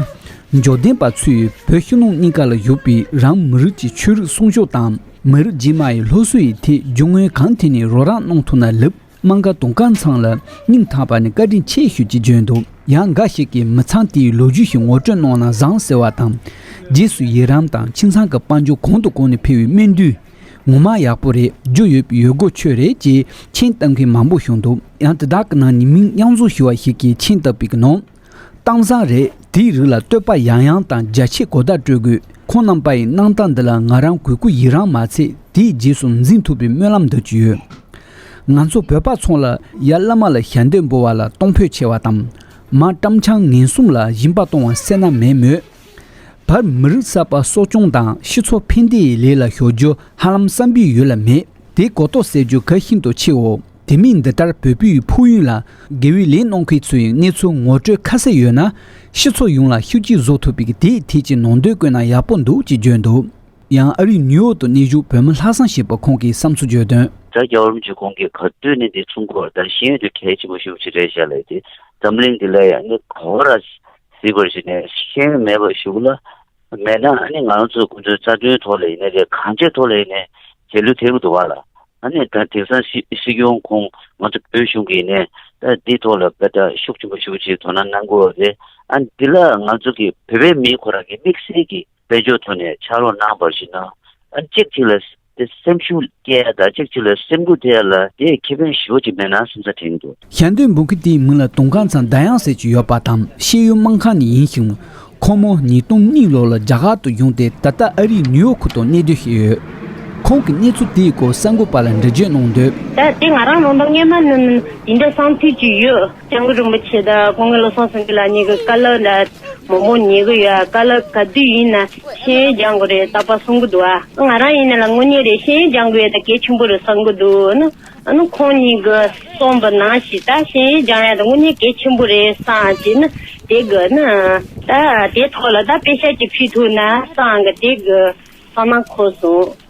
འབྱོར་ལྡན་པ་ཚོས་བོད་ཕྱི་ནང་གཉིས་ཀ་ལ་ཡོད་པའི་རང་མི་རིགས་ཀྱི་ཆོས་རིག་སྲུང་སྐྱོབ་དང་། མི་རིགས་རྗེས་མ་ཡི་སློབ་གསོ་ཡི་ཐད་རྒྱུ་དངོས་གང་ཐད་ནས་རོགས་རམ་གནང་ཐུབ་ན་ལེགས། སྨར་ཁམས་དུང་དཀར་ཚང་ལ་སྙིང་ཐག་པ་ནས་བཀའ་དྲིན་ཆེ་ཞུ་ཅེས་བརྗོད་འདུག། ཡང་འགའ་ཞིག་གིས་མི་ཚང་དེའི་ལོ་རྒྱུས་ཤིག་ངོ་སྤྲོད་གནང་ན་བཟང་ཟེར་བ་དང་། རྗེས་སུ་ཡི་རང་དང་ཁྱིམ་ཚང་གི་དཔལ་འབྱོར་གོང་དུ་གོང་ནས་འཕེལ་བའི་སྨོན་འདུན། ངོ་མ་ཡག་པོ་རེད། རྒྱུ་ཡོད་ཡོད་དགོས་ཆོས་རེད་ཅེས་མཆན་བཏབ་མཁན་མང་པོ་བྱུང་འདུག། ཡང་དེ་དག་གི་ནང་ནས་མིང་དབྱངས་འཛུགས་ཞུ་བ་ཞིག་གིས་མཆན་བཏབ་པའི་ནང་། གཏམ་བཟང་རེད། དེའི་རིགས་ལ་བསྟོད་པ་ཡང་ཡང་དང་རྒྱ་ཆེ་གོ་བརྡ་སྤྲོད་དགོས། ཁོང་རྣམ་པ་ཡི་གནང་སྟངས་འདི་ལ་ང་རང་གུས་བཀུར་ཡི་རང་མ་ཚད་དེའི་རྗེས་སུ་འཛིན་ཐུབ་པའི་སྨོན་ལམ་འདེབས་ཀྱི་ཡོད། ང་ཚོ་བོད་པ་ཚོ་ལ་ཡ་བླ་མ་ལ་ཞལ་འདེབས་འབུལ་བ་ལ་གཏོང་ཕོད་ཆེ་བ་དང་། མ་བཀྲམ་ཆང་ངན་གསུམ་ལ་སྦྱིན་པ་གཏོང་བ་སེར་སྣ་མེད་མོད། བར་མི་རིགས་གསར་པ་གསོ་སྐྱོང་དང་སྤྱི་ཚོགས་ཕན་བདེའི་ལས་ལ་གཞོལ་རྒྱུ་ཧ་ལམ་བསམ་པའི་ཡུལ་ལ་མེད། དེ་གོ་རྟོགས་སད་རྒྱུ་གལ་ཤིན་ཏུ་ཆེའོ། དེ་མིན་འདི་ལྟར་བོད་པའི་ཕུགས་ཡུན་ལ་དགེ་བའི་ལས་གནང་མཁན་ཚོའི་གནས་ཚུལ་ངོ་སྤྲོད་ཁ་གསལ་ཡོད་ན། སྤྱི་ཚོགས་ཡོངས་ལ་ཤུགས་རྐྱེན་བཟོ་ཐུབ་པའི་དེའི་ཐད་ཀྱི་ནང་དོན་བཀོད་ན་ཡག་པོ་འདུག་ཅེས་བརྗོད་འདུག། ཡང་ཨ་རིའི་ནིའུ་ཡོག་ཏུ་གནས་བཞུགས་བོད་མི་ལྷག་བསམ་ཞེས་པ་ཁོང་གིས་བསམ་ཚུལ་བརྗོད་དོན། ད་རྒྱལ་བ་རིན་པོ་ཆེ་ཁོང་གིས་ག་དུས་ནས་འདི་གསུང་གི་ཡོད་རེད། ད་ཤེས་ཡོན་དེ་གལ་ཆེན་པོ་ཞེ་པོ་ཅིག་རེད་བཞག་ལབ་དེ། འཛམ་གླིང་འདི་ལ་ཡང་ནི་ག་བ་ར་གཟིགས་པར་བྱས་ནས་ཤེས་ཡོན་མེད་པ་ཞིག་ལ་མེད་ན། ཨ་ནི་ང་རང་ཚོ་ཁོང་ཚོའི་རྩ་དོན་ཐོག་ལ་ཡིན་ནའི་རེད། གང་ཅིའི་ཐོག་ལ་ཡིན་ནའི་རྗེས་ལུས་ཐེབས་ཀྱི་འདུག་བ་ལ། ཨ་ནི་ད་དེང་སང་སྲིད་སྲིད་སྐྱོང་ཁོང་ང་ཚོ་བོད་གཞུང་གིས་ནས་ད་འདིའི་ཐོག་ལ་དཔེ་ད་ཤུགས་ཆེན་པོ་ཞེ་པོ་ཅིག་དོ་སྣང་གནང་དགོས་པ་རེད། ཨ་འདི་ལ་ང་ཚོ་གི་བོད་པའི་མི་ཁོ་རང་གི་དམིགས་བསལ་གྱི་དཔལ་འབྱོར་ཐོག་ནས་ཕྱག་རོགས་གནང་བར་ཞུ་ན། ཨ་གཅིག་གཅིག་ལ་དེ་སེམས་ཤུགས་སྐྱེ་ཡ་དང་གཅིག་གཅིག་ལ་སེམས་འགུལ་ཐེབས་ཡ་ལ་དེ་ཁེ་ཕན་ཞེ་པོ་ཅིག་མེད་ན་བསམ་ས་དྲན་གྱི་འདུག། ཞལ་འདོན་འབུལ་མཁན་དེའི་མིང་ལ་དུང་དཀར་ཚང་ཟླ་དབྱངས་ཟེར་གྱི་ཡོད་པ་དང་ཤེས་ཡོན་སྨན་ཁང་ནས་ཡིན་ཞིང་། ཁོང་མོ་ཉིས་སྟོང་གཉིས་ལོ་ལ་རྒྱ་གར་དུ་བྱུང་སྟེ་ད་ལྟ་ཨ་རིའི་ནིའུ་ཡོག་ཁུལ་དུ་གནས་སྡོད་བྱས་ཡོད། ཁོང་གིས་གནས་ཚུལ་དེའི་སྐོར་གསར་འགོད་པ་ལ་འགྲེལ་བརྗོད་གནང་དོན། ད་དེ་ང་རང་ནང་དུ་སྔས་མ་ནས་འདི་འདྲ་བསམ་ཚུལ་ཅིག་ཡོད། སྐྱབས་མགོན་རིན་པོ་ཆེ་དང་སྐུ་ངོ་བློ་བཟང་སེང་གེ་ལགས་གཉིས་ཀྱི་བཀའ་སློབ་ལ་མང་པོ་ཉན་གི་ཡོད། བཀའ་སློབ་ག་དུས་ཡིན་ན་ཤེས་ཡོན་སྦྱང་དགོས་རེད་རྟག་པར་གསུང་གི་འདུག་ཨ། ང་རང་ཡིན་ན་ལ་དངོས་གནས་རེད། ཤེས་ཡོན་སྦྱང་དགོས་ཡ་ད་གལ་ཆེན་པོ་རེད་བསམ་གི་འདུག་ཨ་ནི། ཨ་ནི་ཁོང་གཉིས་ཀྱིས་གསུངས་པ་ནང་བཞིན་ད་ཤེས་ཡོན་སྦྱང་ཡ་ད་དངོས་གནས་གལ་ཆེན་པོ་རེད་བསམ་བྱས་ནི་དེ་གི་ནི་ད་དེ་ཐོག་ལ་ད་དཔེ་ཆ་ཅིག་ཕུལ་ཐུབ་ན་བསམ་གི་དེ་གི་བསམ་ན་འཁོར་སོང་།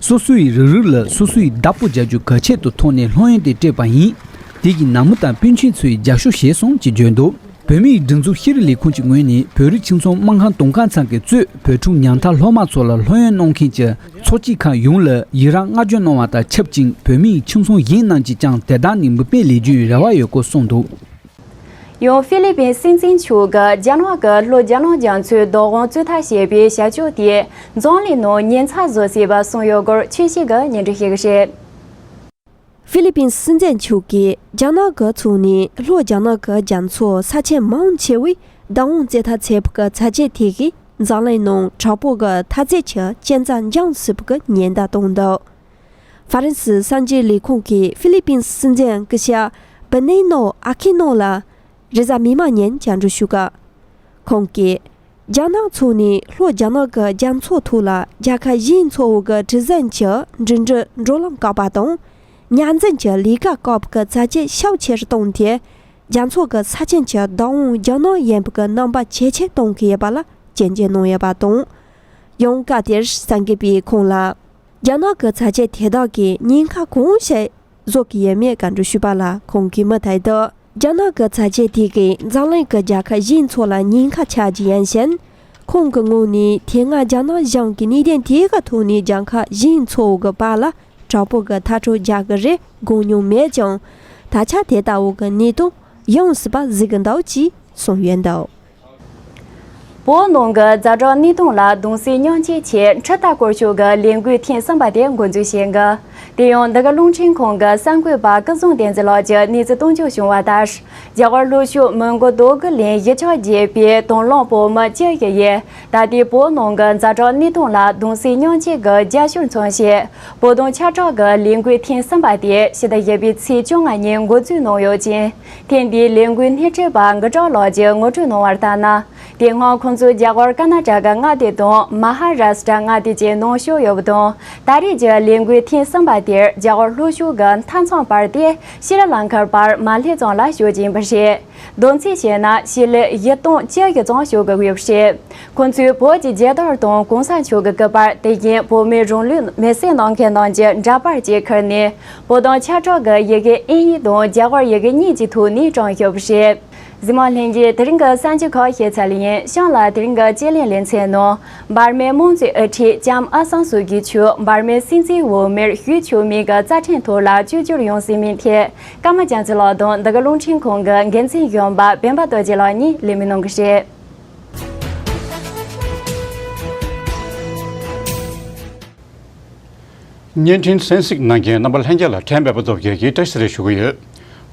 སོ་སོའི་རུ་རུ་ལ་སོ་སོའི་བདག་པོ་རྒྱག་རྒྱུ་གལ་ཆེད་དུ་མཐོང་ནས་སློབ་ཡོན་དེ་སྤྲད་པ་ཡིན། དེ་གི་ནང་མི་དང་སྤུན་མཆེད་ཚོས་རྒྱབ་སྐྱོར་བྱས་སོང་ཅེས་བརྗོད་འདུག། བོད་མིའི་སྒྲིག་འཛུགས་ཤེས་རིག་ལས་ཁུངས་ཀྱི་ངོས་ནས་བོད་རིགས་ཁྱིམ་ཚང་སྨན་ཁང་དུང་དཀར་ཚང་གིས་གཙོས་བོད་ཕྲུག་ཉམ་ཐག་སློབ་མ་ཚོ་ལ་སློབ་ཡོན་གནང་མཁན་གྱི་ཚོགས་སྐྱིད་ཁང་ཡོངས་ལ་ཡི་རངས་བསྔགས་བརྗོད་གནང་བ་དང་ཆབས་ཅིག་བོད་མིའི་ཁྱིམ་ཚང་གཞན་རྣམས་ཀྱིས་ཀྱང་དེ་དག་ནས་མིག་དཔེ་ལེན་རྒྱུའི་རེ་བ་ཡོད་སྐོར་གསུངས་འདུག། ཡང་ཧྥི་ལི་པིན་སྲིད་འཛིན་མཆོག་གིས་རྒྱ་ནག་གི་ལྷོ་རྒྱ་ནག་རྒྱ་མཚོའི་བདག་དབང་རྩོད་ཐབས་བྱས་པའི་བྱ་སྤྱོད་དེ་འཛམ་གླིང་ནང་ཉེན་ཚབས་བཟོ་སྲིད་པ་གསུངས་ཡོད་སྐོར་ཆོས་སྐྱིད་ཀྱིས་སྙན་སྒྲོན་ཞུ་གི་རེད། ཧྥི་ལི་པིན་སྲིད་འཛིན་མཆོག་གིས་རྒྱ་ནག་གི་ཕྱོགས་ནས་ལྷོ་རྒྱ་ནག་གི་རྒྱ་མཚོ་ས་ཆེན་མང་ཆེ་བའི་བདག་དབང་རྩོད་ཐབས་བྱས་པ་གི་ཚ་རྒྱལ་དེ་གིས་འཛམ་གླིང་ནང་དྲག་པོ་གི་འཐབ་རྩོད་ཀྱི་རྐྱེན་རྩ་འབྱུང་སྲིད་པ་གི་ཉེན་བརྡ་བཏང་འདུག། ཧྥ་རན་སིའི་གསར་འགྱུར་ལས་ཁུངས་ཀྱིས་ཧྥི་ལི་པིན་སྲིད་འཛིན་སྐུ་ཞབས་བི་ནེ་ནོ་ཨ་ཁི་ནོ་ལ་རེས་གཟའ་མིག་དམར་ཉིན་བཅར་འདྲི་ཞུས་སྐབས། ཁོང་གིས། རྒྱ་ནག་ཕྱོགས་ནས་ལྷོ་རྒྱ་ནག་གི་རྒྱ་མཚོ་ཐོག་ལ་རྒྱལ་ཁབ་གཞན་ཚོ་བོ་གི་གྲུ་གཟིངས་ཀྱི་འགྲུལ་འཕྲིན་འགྲོ་ལམ་བཀག་པ་དང་། གཉའ་འཛིན་གྱི་ལས་ཀ་བཀག་པ་གི་ཚ་རྒྱལ་ཤུགས་ཆེ་རུ་བཏང་སྟེ། རྒྱ་མཚོ་གི་ས་ཆེན་གྱི་བདག་དབང་རྒྱ་ནག་ཡིན་པ་གི་རྣམ་པ་ཇེ་ཆེར་གཏོང་གི་ཡོད་པ་ལ་སྐྱོན་བརྗོད་གནང་ཡོད་པ་དང་། ཡང་སྐབས་དེར་གསར་འགོད་པས་ཁོང་ལ། རྒྱ་ནག་གི་ཚ་རྒྱལ་དེ་དག་གིས་ཉེན་ཁ་གང་ཞིག་བཟོ་གི་ཡོད་མེད་བཀའ་འདྲི་ཞུས་པ་ལ་ཁོང་གིས་མུ་མཐུད་དུ། རྒྱ་ནག་གི་ཚ་རྒྱལ་དེ་གིས་འཛམ་གླིང་གི་རྒྱལ་ཁབ་གཞན་ཚོ་ལ་ཉེན་ཁ་ཆགས་རྒྱུ་ཡིན་ཕྱིན། ཁོང་གི་ངོས་ནས་དེ་སྔ་རྒྱ་ནག་གཞུང་གི་གནད་དོན་དེ་གི་ཐོག་ནས་རྒྱལ་ཁབ་གཞན་ཚོ་གི་བར་ལ་དྲག་པོ་གི་ཐག་གཅོད་རྒྱག་གི་རེད་དགོངས་མྱོང་མེད་ཀྱང་། ད་ཆ་དེ་ལྟ་བུ་གི་གནས་སྟངས་ཡོང་སྲིད་པ་གཟིགས་གི་འདུག་ཅེས་གསུངས་ཡོད་འདུག། བོད་ནང་གི་ཛ་དྲག་གནས་སྟངས་ལ་གདུང་སེམས་མཉམ་སྐྱེད་ཆེད་ཁྲི་ལྟ་སྐོར་ཞུགས་ཀྱི་ལས་འགུལ་ཐེངས་གསུམ་པ་དེ་འགོ་འཛུགས་བྱེད་འགི། དེ་ཡང་འདི་ག་རླུང་འཕྲིན་ཁང་གི་གསར་འགོད་པ་སྐུ་བཟང་བསྟན་འཛིན་ལགས་ཀྱིས་གནས་ཚུལ་གཏོང་འཇོག་བྱུང་བ་ལྟར། རྒྱ་གར་ལྷོ་ཕྱོགས་མོན་གྷོ་རྡོ་སྒུག་གླིང་གཞིས་ཆགས་བརྒྱད་པའི་དང་བླངས་བོད་མི་བཅུ་ཞིག་ཡིས་ད་ལྟའི་བོད་ནང་གི་ཛ་དྲག་གནས་སྟངས་ལ་གདུང་སེམས་མཉམ་སྐྱེད་ཀྱི་རྒྱབ་སྐྱོར་མཚོན་ཆེད། བོད་དོན་ཁྱབ་བསྒྲགས་ཀྱི་ལས་འགུལ་ཐེངས་གསུམ་པ་དེ་ཕྱི་ཟླ་བཞི་པའི་ཚེས་བཅོ་ལྔ་ཉིན་འགོ་འཛུགས་གནང་ཡོད་ཅིང་། ཐེངས་འདིའི་ལས་འགུལ་སྣེ་ཁྲིད་པ་འགུ་བྲག་ལགས་ཀྱིས་ངོ་སྤྲོད་གནང་བར་ལྟར་ན། དེ་སྔ་ཁོང་ཚོ་རྒྱ་གར་ཀར་ན་ཊ་ཀ་མངའ་སྡེ་དང་མ་ཧཱ་རཱ་སི་ཀྲ་མངའ་སྡེ་བཅས་ནང་བཞུགས་ཡོད་པ་དང་། ད་རེས་ཀྱི་ལས་འགུལ་ཐེངས་གསུམ་པ་དེར་རྒྱ་གར་ལྷོ་ཕྱོགས་ཀྱི་མཐའ་མཚམས་བར་ཏེ་ཤྲི་ལང་ཀར་བར་མ་སླེབས་ཙམ་ལ་བཞུགས་ཀྱིན་པ་རེད། བསྡོམས་ཚིག་བྱས་ན་ཕྱི་ལོ་བཞི་སྟོང་བཅུ་ཞིག་ཙམ་བཞུགས་དགོས་ཡོད་པ་རེད། ཁོང་ཚོས་བོད་ཀྱི་རྒྱལ་དར་དང་གོང་ས་མཆོག་གི་སྐུ་པར། དེ་བཞིན་བོད་མིའི་རང་ལུས་མེར་སྲེག་གནང་མཁན་རྣམས་ཀྱི་འདྲ་པར་བཅས་ཁུར་ནས། བོད་དོན་ཁྱབ་བསྒྲགས་ཀྱི་ཡི་གེ་ཨིན་ཡིག་དང་རྒྱ་གར་ཡི་གེ་གཉིས་ཀྱི་ཐོག་ནས་བཀྲམ་ཡོད་པ་རེད། གཟིགས་མོ་ལྷན་རྒྱས། དེ་རིང་གི་གསར་འགྱུར་ཁག་ཞིབ་ཚགས་ལ་ཡིན། གཤམ་ལ་དེ་རིང་གི་དཔྱད་གླེང་ལེ་ཚན་ནང་། འབར་མའི་དམངས་གཙོའི་དབུ་ཁྲིད་ལྕམ་ཨ་སང་སུ་ཇི་མཆོག་འབར་མའི་སྲིད་འཛིན་འོས་མིར་ཞུ་ཆོག་མིན་གྱི་རྩ་ཁྲིམས་ཐོག་ལ་བཅོས་བསྒྱུར་ཡོང་སྲིད་མིན་ཐད། ཀརྨ་རྒྱ་མཚོ་ལགས་དང་འདི་ག་རླུང་འཕྲིན་ཁང་གི་འགན་འཛིན་གཞོན་པ་སྤེན་པ་རྡོ་རྗེ་ལགས་གཉིས་གླེང་མོལ་གནང་གི་རེད། བརྙན་འཕྲིན་གསན་གཟིགས་གནང་མཁན་རྣམ་པ་ལྷན་རྒྱས་ལ་ཕྲན་བོད་པ་ཚོ་བཅས་ཀྱིས་བཀྲ་ཤིས་བདེ་ལེགས་ཞུ་གི་ཡོད།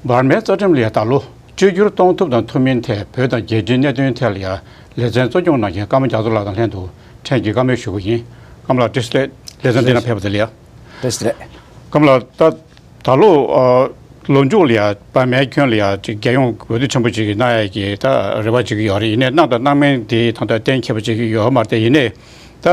འབར་མའི་རྩ་ཁྲིམས་ལ་ཡ་ད་ལོ་བཅོས་བསྒྱུར་གཏོང་ཐུབ་དང་ཐུབ་མིན་ཐད་བོད་དང་རྒྱལ་སྤྱིའི་གནད་དོན་ཐད་ལ་ཡ་ལེ་ཚན་གཙོ་སྐྱོང་གནང་མཁན་ཀརྨ་རྒྱ་མཚོ་ལགས་དང་ལྷན་དུ་ཕྲན་གྱིས་བཀའ་མོལ་ཞུ་གི་ཡིན། ཀརྨ་ལགས་བཀྲ་ཤིས་བདེ་ལེགས། ལེ་ཚན་འདི་ནང་ཕེབས་པ་དེ་ལ་ཡ། བཀྲ་ཤིས་བདེ་ལེགས། ཀརྨ་ལགས། ད་ད་ལོ་ཨ་ལོ་མཇུག་ལ་ཡ་འབར་མའི་ཁྱོན་ལ་ཡ་ཅིག་རྒྱལ་ཡོངས་འོས་བསྡུ་ཆེན་པོ་ཅིག་གནང་ཡ་གི་ད་རེ་བ་ཅིག་ཡོད་རེད། ཡིན་ནའི་གནང་དང་གནང་མིན་དེ་ད་ལྟ་གཏན་འཁེལ་བ་ཅིག་ཡོད་མ་རེད། དེ་ཡིན་ནའི་ད་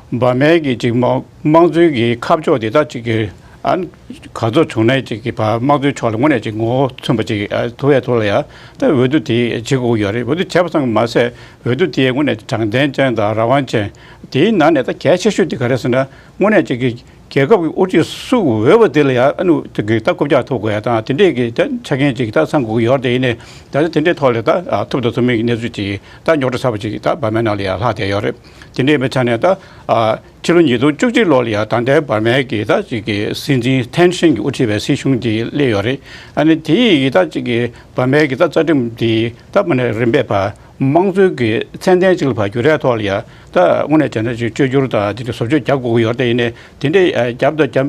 འབར་མའི་གི་ཅིག་དམངས་དམངས་གཙོའི་གི་ཁ་ཕྱོགས་དེ་ད་ཅིག་གི་ཨ་ག་ཚོད་བྱུང་ནའི་ཅིག་གི་བ་དམངས་གཙོའི་ཕྱོགས་ལ་དངོས་གནས་ཅིག་ངོ་བོ་མཚོན་པ་ཅིག་ཨ་ཐུབ་ཡ་ཐུབ་ལ་ཡ་ད་འོས་བསྡུ་དེ་བྱེད་དགོས་ཀྱི་ཡོད་རེད། འོས་བསྡུ་བྱས་པ་ཙམ་མ་ཟད་འོས་བསྡུ་དེ་དངོས་གནས་དྲང་བདེན་ཅན་དང་རང་དབང་ཅན། དེའི་ནང་ནས་ད་གལ་ཆེ་ཤོས་དེ་ག་རེ་ཟེར་ན། དངོས་གནས་ཅིག་གི་རྒྱལ་ཁབ་ཀྱི་དབུ་ཁྲིད་སུ་འོས་པ་དེ་ལ་ཡང་ཨ་ནུ་དེ་གི་ད་རྐུབ་བཀྱག་ཐུབ་དགོས་ཡ་དང་དེ་འདྲས་ཀྱི་ད་ཆ་རྐྱེན་ཅིག་ད་ཚང་དགོས་ཀྱི་ཡོད་རེད། དེ་ཡིན་ནའི་ད་ལྟ་དེ་འདྲས་ཐོག་ལ་ད་ཨ་ཐུབ་དང་ཐུབ་མིན་གྱི་གནས་ཚུལ་ཅིག་ད་རྙོག་དྲ་ཚ་པོ་ཅིག་ད་འབར་མའི་ནང་ལ་ཡང་ལྷག་བསྡད་ཡོད་རེད། དེ་འདྲས་ཡིན་པའི་ཆ་ནས་ད་ཨ་ཕྱི་ལོ་ཉིས་སྟོང་བཅུ་གཅིག་ལོ་ལ་ཡང་ད་ལྟའི་འབར་མའི་གི་ད་ཅིག་གི་སྲིད་འཛིན་ཐེན་ཧྲིན་གྱིས་དབུ་ཁྲིད་པའི་སྲིད་གཞུང་དེ་སླེབས་ཡོད་རེད། ཨ་ནི་དེ་ཡི་ད་ཅིག་གི་འབར་མའི་གི་ད་རྩ་ཁྲིམས་དེ་ད་མ་ནས་རིམ་པས་པ། དམངས་གཙོའི་གི་ཚད་ལྡན་ཅིག་ལ་ཕར་འགྱུར་ཡ་ཐོག་ལ་ཡ་ད་དངོས་གནས་བྱས་ན་ཅིག་བཅོས་བསྒྱུར་དང་དེ་འདྲ་བཟོ་བཅོས་རྒྱག་དགོས་ཀྱི་ཡོད་རེད། དེ་ཡིན་ནའི་དེ་འདྲའི་རྒྱབ་དང་རྒྱབ་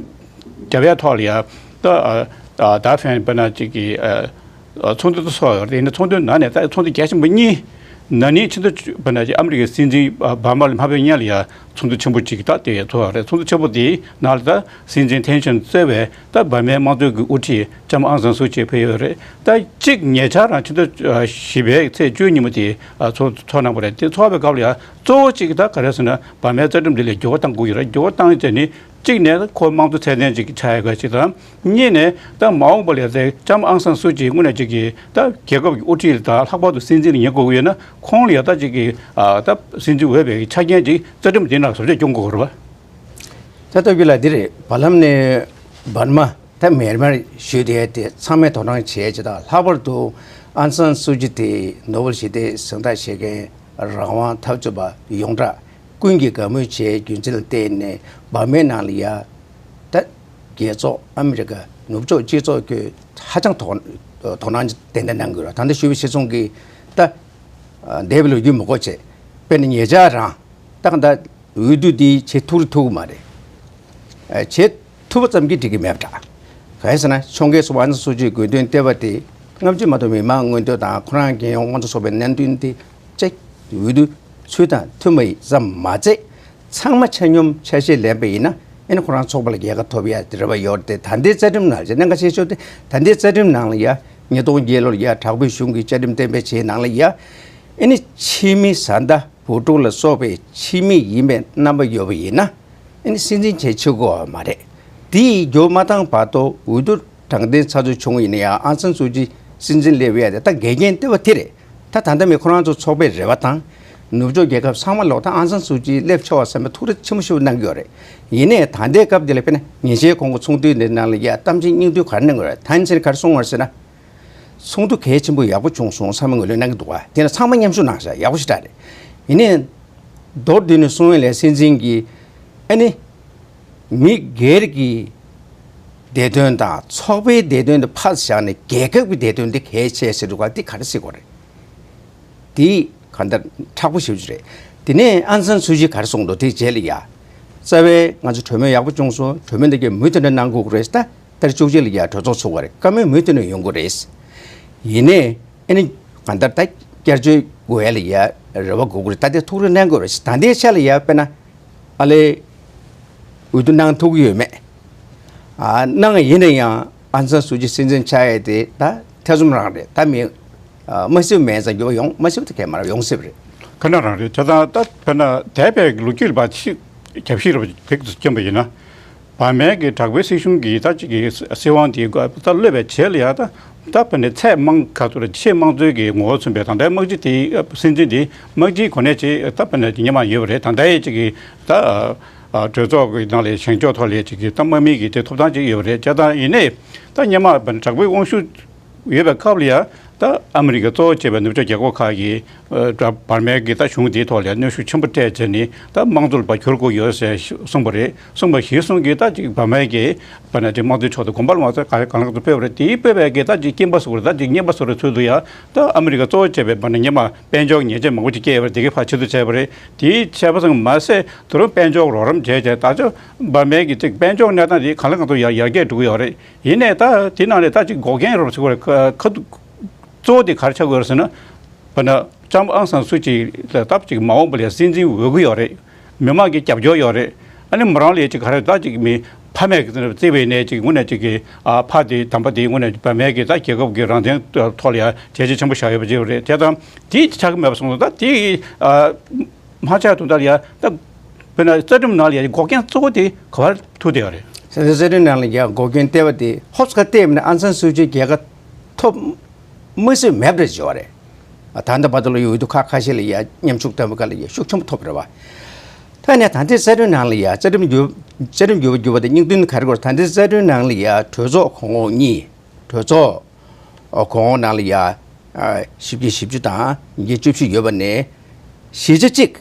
རྒྱབ་ཡ་ཐོག་ལ་ཡ་ད་ད་ཕན་པ་ན་ཅིག་གི་ཚོགས་འདུ་དུ་ཚོགས་ཡོད་རེད། དེ་ཡིན་ན་ཚོགས་འདུའི་ནང་ནས་ད་ཚོགས་འདུ་རྒྱ་ཆེན་པོ་གཉིས་ན་ནིང་ཕྱི་ཟླ་བཅུ་པ་ན་ཅིག་ཨ་མི་རི་ཀའི་སྲིད་འཛིན་འབར་མ་ལ་མ་ཕེབས་སྔོན་ལ་ཡ་ཚོགས་འདུ་ཆེན་པོ་ཅིག་ད་དེ་ཚོགས་ཡོད་རེད། ཚོགས་འདུ་ཆེན་པོ་དེའི་ནང་ལ་ད་སྲིད་འཛིན་ཐེན་ཧྲིན་གཙོས་པའི་ད་འབར་མའི་དམངས་གཙོའི་གི་དབུ་ཁྲིད་ལྕམ་ཨང་སན་སུ་ཅི་ཕེབས་ཡོད་རེད། ད་གཅིག་ཉེ་ཆར་རང་ཕྱི་ཟླ་བཞི་པའི་ཚེས་བཅུ་ཉིན་མོ་དེ་ཚོགས་ཚོགས་གནང་བ་རེད། དེ་ཚོགས་པའི་སྐབས་ལ་ཡང་གཙོ་བོ་གཅིག་ད་ག་རེ་ཟེར་ན་འབར་མའི་རྩ་ཁྲིམས་འདི་ལ་འགྱུར་བ་གཏང་དགོས་ཀྱི་རེད། འགྱུར་བ་གཏང་ཡ་དེ་ནི་གཅིག་ནས་ཁོ་དམངས་གཙོ་ཚད་ལྡན་ཅིག་ཆགས་ཡ་ག་ཅིག་དང་། གཉིས་ནས་ད་མ་འོངས་པ་ལ་ཡ་ལྕམ་ཨང་སན་སུ་ཅི་དངོས་གནས་ཅིག་གི་ད་རྒྱལ་ཁབ་ཀྱི་དབུ་ཁྲིད་དང་ལྷག་པར་དུ་སྲིད་འཛིན་ལ་ཉན་དགོས་ཀྱི་ཡོད་ན་ཁོང་ལ་ཡ་ད་ཅིག་གི་ད་སྲིད་འཛིན་འོས་པའི་ཆ་རྐྱེན་ཅིག་རྩ་ཁྲིམས་འདི་ནང་བཟོ་བཅོས་སྐྱོང་དགོས་ཀྱི་རེད་པ། ད་ལྟ་བུ་ལ་འདི་རེད། བར་ལམ་ནས་འབར་མ་ད་མེར་མེར་ཞུས་དེ་དེ་ཚང་མས་དོ་སྣང་བྱས་ཅི་དང་། ལྷག་པར་དུ་ཨང་སན་སུ་ཅི་དེ་ནོ་བེལ་ཞི་བདེའི་གཟེངས་རྟགས་བཞེས་མཁན་རང་དབང་འཐབ་རྩོད་པ་ཡོངས་གྲགས་ཀུན་གྱིས་དགའ་མོས་བྱས་རྒྱུ་མཚན་ལ་བརྟེན་ནས་འབར་མའི་ནང་ལ་ཡ་ད་རྒྱལ་ཚོགས་ཨ་མི་རི་ཀ་ནུབ་ཕྱོགས་སྤྱི་ཚོགས་ཀྱིས་ཧ་ཅང་དོ་དོ་སྣང་ཏན་ཏན་གནང་དགོས་ར། ད་ལྟ་ཞུས་པའི་ཤེས་སོང་གི་ད་འདས་པའི་ལོ་རྒྱུས་མི་གོ་བྱས་དཔེར་ན་ཉེ་ཆར་རང་ད་ག་ད། འོས་བསྡུ་འདི་བྱེད་ཐུབ་རེད་ཐུབ་ཀྱི་མ་རེད། ཨ་བྱེད་ཐུབ་པ་ཙམ་གྱིས་འགྲིག་གི་མེད་པ་འདྲ། གང་ཡིན་ཟེར་ན་ཕྱོགས་འགལ་སོགས་ཨང་སན་སུ་ཅིའི་དགོས་འདུན་ལྟེ་བ་དེ་སྔ་ཕྱི་མ་གཏོགས་མི་མང་མངོན་འདོད་དང་ཁོ་རང་རྒྱལ་ཡོངས་དབང་དུ་སོང་བའི་གནད་དོན་དེ་ཅིག་འོས་བསྡུ་ཚུལ་དང་མཐུན་པ་ཡིན་ཙམ་མ་ཚད་ཚང་མ་ཆ་སྙོམས་ཆ་ཤས་ལེན་པ་ཡིན་ན་ཨེ་ནི་ཁོ་རང་ཚོགས་པ་ལ་རྒྱལ་ཁ་ཐོབ་ཡ་དེ་རེ་བ་ཡོད་རེད་དེ། ད་ལྟའི་རྩ་ཁྲིམས་ནང་ལ་གནད་འགག་ཆེ་ཤོས་དེ་ད་ལྟའི་རྩ་ཁྲིམས་ནང་ལ་ཡ་ཉིས་སྟོང་བརྒྱད་ལོར་ཡ་དྲག་པོའི་གཞུང་གིས་བཅའ་ཁྲིམས་གཏན་འབེབས་བྱས་ནང་ལ་ཡ་ཨེ་ནི་ཕྱི་མི་བཟའ་ཟླ། བུ་ཕྲུག་ལ་སོགས་པའི་ཕྱི་མི་ཡིན་པའི་རྣམ་པ་ཡོད་པ་ཡིན་ན་ཨ་ནི་སྲིད་འཛིན་བྱེད་ཆོག་གི་མ་རེད། དེ་ཡིས་འགྱུར་མ་བཏང་བར་དུ་འོས་བསྡུ་དྲང་བདེན་ཚགས་ཚུད་བྱུང་བ་ཡིན་ན་ཡང་ཨང་སན་སུ་ཅི་སྲིད་འཛིན་སླེབས་ཡ་དེ་ད་འགལ་རྐྱེན་ལྟེ་བ་དེ་རེད། ད་ད་ལྟ་མི་ཁོ་རང་ཚོ་ཚོགས་པའི་རེ་བ་དང་ནུབ་ཕྱོགས་རྒྱལ་ཁབ་ཚང་མ་ལོག་ད་ཨང་སན་སུ་ཅི་སླེབས་ཆོག་བསམ་པའི་ཐུགས་རེ་ཆེན་པོ་ཞིག་གནང་གི་ཡོད་རེད། ཡིན་ནའི་ད་ལྟའི་སྐབས་འདི་ལ་དཔེར་ན་ཉིན་ཤས་གོང་གི་ཚོགས་འདུའི་ནང་ལ་ཡ་གཏམ་བཤད་སྙིང་བསྡུས་ག་རེ་གནང་གི་ཡོད་རེད། ད་ཡིན་ཚེ་ག་རེ་གསུངས་པ་རེད་ཟེར་ན། ཚོགས་འདུ་གལ་ཆེན་པོ་ཡག་པོ་བྱུང་སོང་བསམ་པའི་ངོས་ལེན་གནང་གི་འདུག་ག་དེ་ནི་ཚང་མ་མཉམ་ཞུགས་གནང་ཤག་ཡག་པོ་ཞེ་དྲག་རེད། ཡིན་ནའི་མདོར་བསྡུས་ནས་གསུང་ཡས་ལ་སྲིད་འཛིན་གྱིས་ཨ་ནི་མི་སྒེར་གྱི་བདེ་དོན་དང་ཚོགས་པའི་བདེ་དོན་དེ་ཕར་བཞག་ནས་རྒྱལ་ཁབ་ཀྱི་བདེ་དོན་དེ་གལ་ཆེ་ཟེར་འདུག་ག་འདི་ག་རེ་ཟེར་དགོས་རེད། དེ་གང་ལྟར་མཁྲེགས་པོ་ཞེ་པོ་ཅིག་རེད། དེ་ནས་ཨང་སན་སུ་ཅི་ག་རེ་གསུངས་འདུག་དེའི་རྗེས་ལ་ཡ། རྩ་བའི་ང་ཚོ་གྲོས་མོལ་ཡག་པོ་བྱུང་སོང་། གྲོས་མོལ་འདི་གའི་མུ་མཐུད་ནས་གནང་དགོས་ཀྱི་རེད། ད་ཟླ་བཅུ་གཅིག་ལ་ཡ་གྲོས་ཚོགས་ཚོགས་པ་རེད། བཀའ་མོལ་མུ་མཐུད་ནས་ཡོང་གི་རེད། ཡིན་ནའི་ཨ་ནི་གང་ལྟར་ད་བསྐྱར་བཅོས་དགོས་ཡ་ལ་ཡ་རེ་བ་དགོས་ཀྱི་རེད། ད་དེ་ཐུགས་རེ་གནང་དགོས་རེད། ད་ལྟའི་ཆ་ལ་ཡ་དཔེར་ན་ཨ་ལས་འོས་བསྡུ་གནང་ཐུབ་ཀྱི་ཡོད་མེད། ཨ་གནང་ཡིན་ན་ཡང་ཨང་སན་སུ་ཅི་སྲིད་འཛིན་ཆགས་ཡས་དེ་ད་ཐེ་ཚོམ་རང་རེད། ད་མི་ཨ་མ་སྲིད་མེད་ཙང་འགྱུར་བ་ཡོང་མ་སྲིད་དེ་གས་མ་རེད། ཡོང་སྲིད་པ་རེད། ཁ་ན་རང་རེད། བྱས་ཙང་ད་དཔེར་ན་འདས་པའི་ལོ་རྒྱུས་ལ་བ་ཕྱི་རྒྱབ་ཤིག་རེ་བ་བེག་ཏུ་བསྐྱོན་པ་ཡིན་ན། བར་མའི་གི་དྲག་པོའི་སྲིད་གཞུང་གིས་ད་ཅིག་གི་སྲིད་དབང་དེ་ད་བློས་པའི་བྱེད་ལ་ཡ་ད་ད་དཔེར་ན་ཚད་མང་ག་ཚོད་ལ་ཆེས་དམངས་གཙོའི་གི་ངོ་བོ་མཚོན་པའི་ད་ལྟའི་དམག་སྤྱི་དེ་སྲིད་འཛིན་དེ་དམག་སྤྱིའི་གོ་གནས་ཆེ་ད་དཔེར་ན་སྔོན་མ་ཡོད་པ་རེད། ད་ལྟའི་ཅིག་གི་ད་གྲོས་ཚོགས་ཀྱི་ནང་ལ་བཞེངས་ཕྱོགས་ཐོག་ལ་ཅིག་གི་ད་དམག་མི་གི་དེ་ཐོབ་ཐང་ཅིག་ཡོད་པ་རེད། བྱས་ཙང་ཡིན་ནའི་ད་སྔོན་མ་དཔེར་ན་དྲག་པོའི་དབང་ཤུགས་ཡོད་པའི་སྐབས་ལ་ཡ་ ད་ཨ་མི་རི་ཀ་གཙོ་བོ་བྱས་པའི་ནུབ་ཕྱོགས་རྒྱལ་ཁབ་ཁག་གིས་ཨ་བར་མའི་གི་ད་གཞུང་དེའི་ཐོག་ལ་གནོན་ཤུགས་ཆེན་པོ་སྤྲད་བྱས་ནས་ད་དམངས་གཙོ་ལ་ཕར་འགྱུར་དགོས་ཡོད་ཟེར་གསུངས་པ་རེད། གསུངས་པ་གཞིར་བཟུང་གིས་ད་ཅིག་བར་མའི་གི་བར་ན་ཅིག་དམངས་གཙོའི་ཕྱོགས་སུ་དགོངས་པ་རྫོགས་ཚར་ག་གང་ལགས་སུ་ཕེབས་པ་རེད། དེའི་ཕེབས་པའི་གི་ད་ཅིག་རྐྱེན་པ་སོགས་རེད། ད་ཅིག་རྙེད་པ་སོགས་རེད་ཚུལ་དུ་ཡ་ད་ཨ་མི་རི་ཀ་གཙོ་བོ་བྱས་པའི་བར་ན་སྔོན་མ་དཔལ་འབྱོར་ཉེས་ཆད་མང་པོ་ཅིག་བཀལ་བ་རེད། དེ་གའི་ཕར་ཕྱིར་བསྡུ་བྱས་པ་རེད། དེའི་བྱས་པ་ཙམ་མ་ཟད་དེ་རིང་དཔལ་འབྱོར་རོགས་རམ་བྱས་བྱས་ད་ཅིག་བར་མའི་གི་ཅིག་དཔལ་འབྱོར་གནས་སྟངས་དེ་གང་ལ་གང་འཚམ་ཡར་ཡར་རྒྱས་འགྲོ་གི་ཡོད་རེད། ཡིན་ནའི་ད་དེ་ནང་ནས་ད་ཅིག་འགོག་རྐྱེན་རོགས་ཟེར་བ་རེད། ཁ་ཁ་ཐུག་གཙོ་བོ་དེ་ག་རེ་ཆགས་ཀྱི་ཡོད་རེད་ཟེར་ན། བར་ན་ལྕམ་ཨང་སང་སུ་ཅི་ལ་སྟབས་ཅིག་མ་འོངས་པ་ལ་སྲིད་འཛིན་འོས་ཀྱི་ཡོད་རེད། མི་མང་གི་རྒྱབ་སྐྱོར་ཡོད་རེད། ཨ་ནི་མོ་རང་ལ་ཅིག་ག་རེ་ད་ཅིག་མི་ཕ་མས་ཀྱི་བརྩིས་པའི་ནས་ཅིག་དངོས་གནས་ཅིག་གི་ཨ་ཕ་དེ་དམ་པ་དེ་དངོས་གནས་བར་མའི་གི་ད་རྒྱལ་ཁབ་ཀྱི་རང་བཙན་ཐོག་ལ་ཡ་བྱས་རྗེས་ཆེན་པོ་བཞག་ཡོད་པ་ཅིག་རེད། དེ་དང་དེ་ཆགས་ཀྱི་མེད་པ་སོང་ཙང་ད་དེ་ཨ་མ་ཆགས་དུས་ད་ལ་ཡ་ད་དཔེར་ན་རྩ་ཁྲིམས་ནང་ལ་ཡ་འགོག་རྐྱེན་གཙོ་བོ་དེ་ག་པར་ཐུག་བསྡད་ཡོད་རེད། ས་རྩ་ཁྲིམས་ནང་ལ་ཡ་འགོག་རྐྱེན་ལྟེ་བ་དེ་ཧོབ་ཁ་གཏད་མིན་ན་ཨང་སང་སུ་ཅི་རྒྱལ་ཁ་ཐོབ་མི་སྲིད་མེད་པ་རེད་བརྗོད་པ་རེད། ད་ལྟ་བར་དུ་ལ་འོས་བསྡུ་ཁག་ཁ་ཤས་ལ་ཡ་མཉམ་ཞུགས་བཏང་བའི་སྐབས་ལ་ཡ་ཤུགས་ཆེན་པོ་ཐོབ་རེད་བ། ད་ནས་ད་ལྟའི་རྩ་ཁྲིམས་ནང་ལ་ཡ་རྩ་ཁྲིམས་འགྱུར་རྩ་ཁྲིམས་འགྱུར་བ་འགྱུར་བ་དེ་སྙིང་དོན་ག་རེ་གོ་ད་ལྟའི་རྩ་ཁྲིམས་ནང་ལ་ཡ་གྲོས་ཚོགས་གོང་འོག་གཉིས། གྲོས་ཚོགས་གོང་འོག་ནང་ལ་ཡ་བཞི་བཅུ་ཞེ་བཅུ་དང་ཉིས་བརྒྱ་བཅུ་བཞི་ཡོད་པ་ནས་བཞི་ཆ་གཅིག་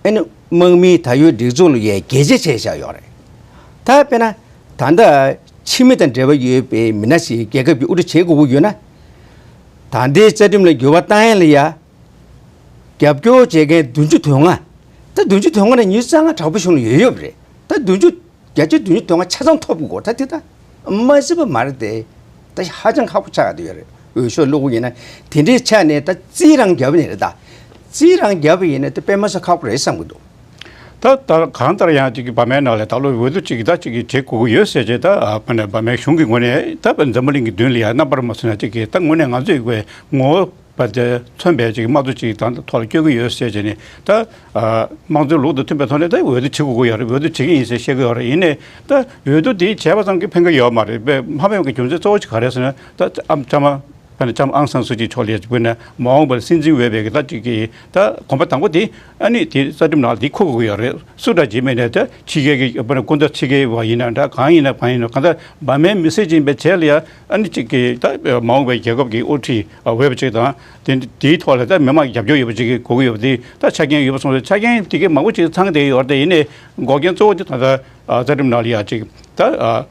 ཨ་ནི་དམག་མིའི་ད་ཡོད་སྒྲིག་འཛུགས་ལ་ཡ་རྒྱས་བཅད་བྱས་བཞག་ཡོད་རེད། ད་དཔེར་ན་ད་ལྟ་ཕྱི་མི་དང་འབྲེལ་བ་ཡོད་པའི་མི་སྣ་ཞིག་རྒྱལ་ཁབ་ཀྱི་དབུ་ཁྲིད་བྱེད་དགོས་ཀྱི་ཡོད་ན། ད་ལྟའི་རྩ་ཁྲིམས་ལ་འགྱུར་བ་བཏང་ཡ་ལ་ཡ་རྒྱབ་སྐྱོར་བྱེད་མཁན་བདུན་ཅུ་དོན་ལྔ། ད་བདུན་ཅུ་དོན་ལྔ་ནས་ཉི་ཤུ་རྩ་ལྔ་དྲག་པོ་གཞུང་ལ་ཡོད་ཡོད་པ་རེད། ད་བདུན་ཅུ་བརྒྱ་ཆ་བདུན་ཅུ་དོན་ལྔ་ཆ་ཚང་ཐོབ་དགོས། ད་དེ་ད་མ་སྲིད་པ་མ་རེད་དེ། ད་ཧ་ཅང་ཁག་པོ་ཆགས་ཡོད་རེད། འོས་ཤོག་བླུགས་ཡིན་ན་དེ་འདྲའི་ཆ་ནས་ད་རྩིས་རང་རྒྱབ་ནས་རེད། ད་རྩིས་རང་རྒྱབ་ཡིན་ན་དེ་དཔེ་མ་སྲིད་ཁག་པོ་རེད་བསམ་གྱི་འདུག་ད་ད་གང་ལྟར་ཡང་ཅིག་གི་བར་མའི་ནང་ལ་ད་ལོ་འོས་བསྡུ་ཅིག་ད་ཅིག་གི་བྱེད་དགོས་ཀྱི་ཡོད་ཟེར་བྱས། ད་ཨ་བར་མའི་གཞུང་གི་ངོས་ནས་ད་འཛམ་བུ་གླིང་གི་མདུན་ལ་ཡང་རྣམ་པར་མ་སོན་ན་ཅིག་གི་ད་དངོས་གནས་ང་ཚོའི་བའི་ངོ་བོ་བ་དེ་མཚོན་པའི་ཅིག་དམངས་གཙོ་ཅིག་དང་ཐོག་ལ་བསྐྱོད་ཀྱི་ཡོད་ཟེར་བྱས་ནས། ད་ཨ་དམངས་གཙོའི་ལུགས་དང་མཐུན་པའི་ཐོག་ནས་ད་འོས་བསྡུ་བྱེད་དགོས་ཀྱི་ཡོད་རེད། འོས་བསྡུ་བྱེད་ཀྱི་ཡིན་ཟེར་བཤད་ཀྱི་ཡོད་རེད། ཡིན་ནའི་ད་འོས་བསྡུ་དེ་བྱས་པ་ཙམ་གྱིས་ཕན་གྱི་ཡོད་མ་རེད་པས། མ་ཕན་པའི་རྒྱུ་མཚན་གཙོ་བོ་ཅིག་ག་རེ་ཟེར་ན། ད་ཨམ་ལྕམ་ཨ་ཕན་ལྕམ་ཨང་སང་སུ་ཅི་མཆོག་ལ་ཡ་ཅིག་དཔེར་ན་མ་འོངས་པར་སྲིད་འཛིན་འོས་པའི་གི་ད་ཅིག་གི་ད་གོམ་པ་དང་པོ་དེ་ཨ་ནི་དེ་རྩ་ཁྲིམས་ནང་ལ་དེ་འཁོད་དགོས་ཀྱི་ཡོད་རེད། སུ་འདྲ་ཅིག་མིན་ནའི་ད་ཕྱི་རྒྱལ་གྱི་དཔེར་ན་སྐུ་ཟླ་ཕྱི་རྒྱལ་བ་ཡིན་ན་འདྲ། གང་ཡིན་ན་གང་ཡིན་ན་གང་ལྟར་བར་མའི་མི་སེར་ཅིག་ཡིན་པའི་ཆེད་ལ་ཡ་ཨ་ནི་ཅིག་གི་ད་མ་འོངས་པའི་རྒྱལ་ཁབ་ཀྱི་དབུ་ཁྲིད་འོས་པ་ཅིག་དང་དེ་དེའི་ཐོག་ལ་ད་མི་མང་གི་རྒྱབ་སྐྱོར་ཡོད་པ་ཅིག་གི་དགོས་ཀྱི་ཡོད་པ་དེ་ད་ཆ་རྐྱེན་ཡོད་པ་སོང་ཙང་ཆ་རྐྱེན་དེ་གའི་མང་པོ་ཅིག་ཚང་བསྡད་ཡོད་རེད། དེ་ཡིན་ནའི་འགོག་རྐྱེན་གཙོ་བོ་དེ་ད་ལྟ་རྩ་ཁྲིམས་ནང་ལ་ཡ་ཅིག་ད།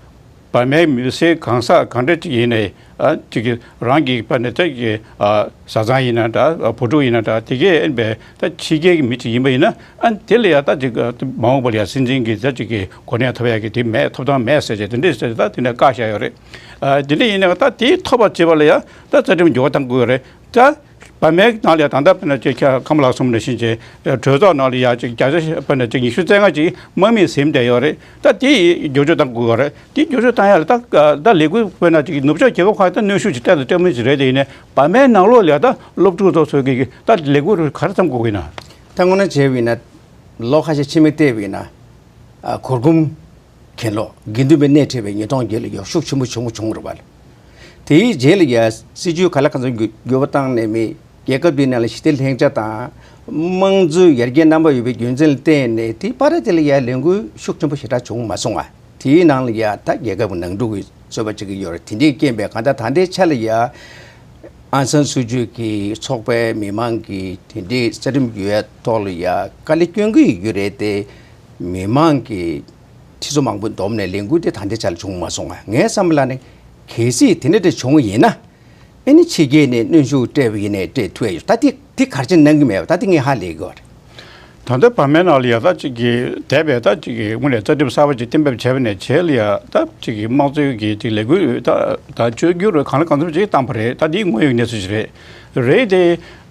བར་མའི་མི་སེར་གང་ཟག་གང་འདྲ་ཅིག་ཡིན་ནའི་ཨ་ཅིག་གི་རང་གི་དཔེར་ན་ད་ཅིག་ཨ་བཟའ་ཚང་ཡིན་ན་འདྲ། བུ་ཕྲུག་ཡིན་ན་འདྲ། དེ་གའི་ཨེ་འབའ་ད་ཕྱི་རྒྱལ་གྱི་མི་ཅིག་ཡིན་པ་ཡིན་ན་ཨ་དེ་ལ་ཡ་ད་ཅིག་མ་འོངས་པ་ལ་ཡ་སྲིད་འཛིན་གྱི་ད་ཅིག་གི་གོ་གནས་ཐོབ་ཡ་གི་དེ་མེད། ཐོབ་ཐང་མེད་ཟེར་བྱས་དེ་འདྲས་ཟེར་ད་དེ་འདྲ་བཀག་བཞག་ཡོད་རེད། ཨ་དེ་འདྲ་ཡིན་ན་ད་དེ་ཐོབ་པ་བྱེད་པ་ལ་ཡ་ད་རྩ་ཁྲིམས་འགྱུར་བ་གཏང་དགོས་ཡོད་རེད། ད་བར་མའི་ནང་ལ་ཡ་ད་ལྟ་དཔེར་ན་ཅིག་ཁ་ཁམས་ལགས་གསུངས་ནང་བཞིན་ཅིག་གྲོས་ཚོགས་ནང་ལ་ཡ་ཅིག་བརྒྱ་ཆ་དཔེར་ན་ཅིག་ཉི་ཤུ་རྩ་ལྔ་ཅིག་དམག་མིས་ཟིན་བསྡད་ཡོད་རེད། ད་དེ་ཡི་བསྒྱུར་བཅོས་གཏང་དགོས་ཀྱི་རེད། དེ་བསྒྱུར་བཅོས་གཏང་ཡ་ལ་ད་ད་ལས་འགུལ་དཔེར་ན་ཅིག་ནུབ་ཕྱོགས་རྒྱལ་ཁབ་ཁག་ད་གནོན་ཤུགས་ཅིག་སྤྲད་དང་སྤྲད་མུས་ཅིག་རེད། དེ་ཡིན་ནའི་བར་མའི་ནང་ལོགས་ལ་ད་སློབ་ཕྲུག་ཚོ་ཚོས་ཀྱི་ད་ལས་འགུལ་ག་རེ་བརྩམས་དགོས་ཀྱི་ན། ད་དངོས་གནས་བྱས་པ་ཡིན་ན་ལོ་ཁ་ཤས་ཕྱི་མ་བལྟས་པ་ཡིན་ན་ཨ་གུར་གུམ་གྱེན་ལོག་དགེ་འདུན་པའི་སྣེ་ཁྲིད་པའི་ཉིས་སྟོང་བརྒྱད་ལ་ཡ་ཤུགས་ཆེན་པོ་བྱུང་བྱུང་རེད་པ། དེའི་རྗེས་ལ་ཡ་སྲིད་ཇུས་ག་ལ་ག་ཚོད་འགྱུར་བ་བཏང་ནས་མི་རྒྱལ་ཁབ་འདིའི་ནང་ལ་ཞི་བདེ་ལྷིང་འཇགས་དང་དམངས་གཙོའི་ཡར་རྒྱས་རྣམ་པ་ཡོད་པའི་རྒྱུ་མཚན་ལ་བརྟེན་ནས་དེའི་བར་དེ་ལ་ཡ་ལས་འགུལ་ཤུགས་ཆེན་པོ་ཞེ་དྲག་བྱུང་མ་སོང་ང་། དེའི་ནང་ལ་ཡ་ད་རྒྱལ་ཁབ་ཀྱི་ནང་འཁྲུག་གི་བཟོ་འདྲ་ཅིག་ཡོད་རེད། དེ་འདྲའི་རྐྱེན་པས་གང་ལྟར་ད་ལྟའི་ཆ་ལ་ཡ་ཨང་སན་སུའུ་ཅི་གི་ཚོགས་པའི་མི་མང་གི་དེ་འདྲའི་རྩ་ཁྲིམས་ཡོད་ཐོག་ལ་ཡ་དཀའ་ལས་སྐྱོན་གྱི་ཡོད་རེད་དེ། མི་མང་གི་ཁྲི་ཚོ་མང་པོ་བསྡོམས་ནས་ལས་འགུལ་དེ་ད་ལྟའི་ཆ་ལ་བྱུང་མ་སོང་ང་། ངའི་བསམ་པ་ལ་ནི་གལ་སྲིད་དེ་འདྲ་དེ་བྱུང་བ་ཡིན་ན་ཨ་ནི་ཕྱི་རྒྱལ་ནས་གནོན་ཤུགས་སྤྲད་པ་ཡིན་ནའི་སྤྲད་ཐུབ་ཡ་ཡོད། ད་དེ་དེ་ག་རེ་བྱས་གནང་གི་མེད་པ་ད་དེ་ངས་ཧ་ལས་གི་ཡོད་རེད། ད་ལྟ་བར་མའི་ནང་ལ་ཡ་ད་ཅིག་གི་འདས་པའི་ད་ཅིག་གི་དངོས་གནས་རྩ་ཁྲིམས་གསར་པ་ཅིག་གཏན་འབེབས་བྱས་པ་ནས་བྱས་ལ་ཡ་ད་ཅིག་གི་དམངས་གཙོའི་གི་ཅིག་ལས་འགུལ་ད་ད་བཅོས་བསྒྱུར་གང་ལ་གང་འཚམ་ཅིག་བཏང་པ་རེད། ད་འདི་དངོས་ཡོད་གནས་ཚུལ་ཞིག་རེད། རེད་དེ།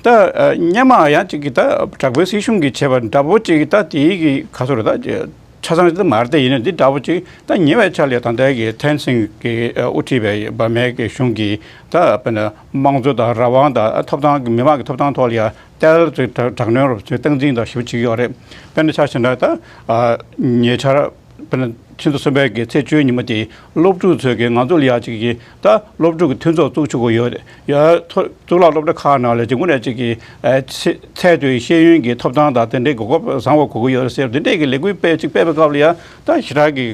ད་ཨ་སྔོན་མ་ཡང་ཅིག་གི་ད་དྲག་པོའི་སྲིད་གཞུང་གིས་བྱས་པ་འདྲ་པོ་ཅིག་ད་དེའི་གི་ག་ཚོད་རེད། ད་ཆ་ཚང་ཅིག་ད་མ་རེད། ད་ཡིན་ན་འདི་འདྲ་པོ་ཅིག་ད་ཉེ་བའི་ཆར་ལ་ད་ལྟའི་གི་ཐེན་སིན་གི་ཨ་དབུ་ཁྲིད་པའི་བར་མའི་གི་གཞུང་གིས་ད་དཔེར་ན་དམངས་གཙོ་དང་རང་དབང་དང་ཐོབ་ཐང་གི་མི་མང་གི་ཐོབ་ཐང་ཐོག་ལ་ཡ་ཏེལ་ཅིག་དྲག་དྲག་གནོན་རུ་སྟངས་འཛིན་དང་ཞིབ་བྱེད་ཀྱི་ཡོད་རེད། དཔེར་ན་ཆ་བཞག་ན་ད་ཨ་ཉེ་ཆར་དཔེར་ན་ ཕྱི་ཟླ་གསུམ་པའི་གི་ཚེས་བཅུའི་ཉིན་མོ་དེ་སློབ་ཕྲུག་ཚོས་གི་ང་ཚོ་ལ་ཡ་ཅིག་གི་ད་སློབ་ཕྲུག་གི་མཐུན་ཚོགས་བཙུགས་ཆོག་གི་ཡོད། ཡ་ཐོ་གཙུག་ལག་སློབ་གྲྭ་ཁག་ནང་ལ་ཅིག་དངོས་གནས་ཅིག་གི་ཨ་ཚེ་ཚད་མཐོའི་ཤེས་ཡོན་གྱི་ཐོབ་ཐང་དང་དེ་འདྲའི་གོ་སྐབས་བཟང་བ་དགོས་ཀྱི་ཡོད་ཟེར་དེ་འདྲའི་གི་ལས་འགུལ་སྤེལ་ཅིག་སྤེལ་བའི་སྐབས་ལ་ཡ་ད་ཞེ་དྲག་གི་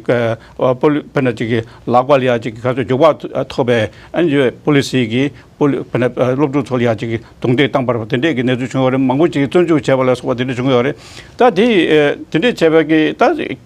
ཨ་པོ་ལི་དཔེར་ན་ཅིག་གི་ལག་པ་ལ་ཡ་ཅིག་གི་ག་ཚོད་འགྱུར་བ་ཐོབ་པའི་ཨ་ནི་པོ་ལི་སི་གི་པོ་ལི་དཔེར་ན་ཨ་སློབ་ཕྲུག་ཚོ་ལ་ཡ་ཅིག་གི་རྡུང་རྡེག་བཏང་པ་རེད་པ། དེ་འདྲས་ཀྱི་གནས་ཚུལ་བྱུང་ཡོད་རེད། མང་པོ་ཅིག་བཙོན་འཇུག་བྱས་པ་ལ་སོགས་པ་དེ་འདྲས་བྱུང་ཡོད་རེད། ད་དེ་ཨ་དེ་འདྲས་བྱས་པ་གི་ད་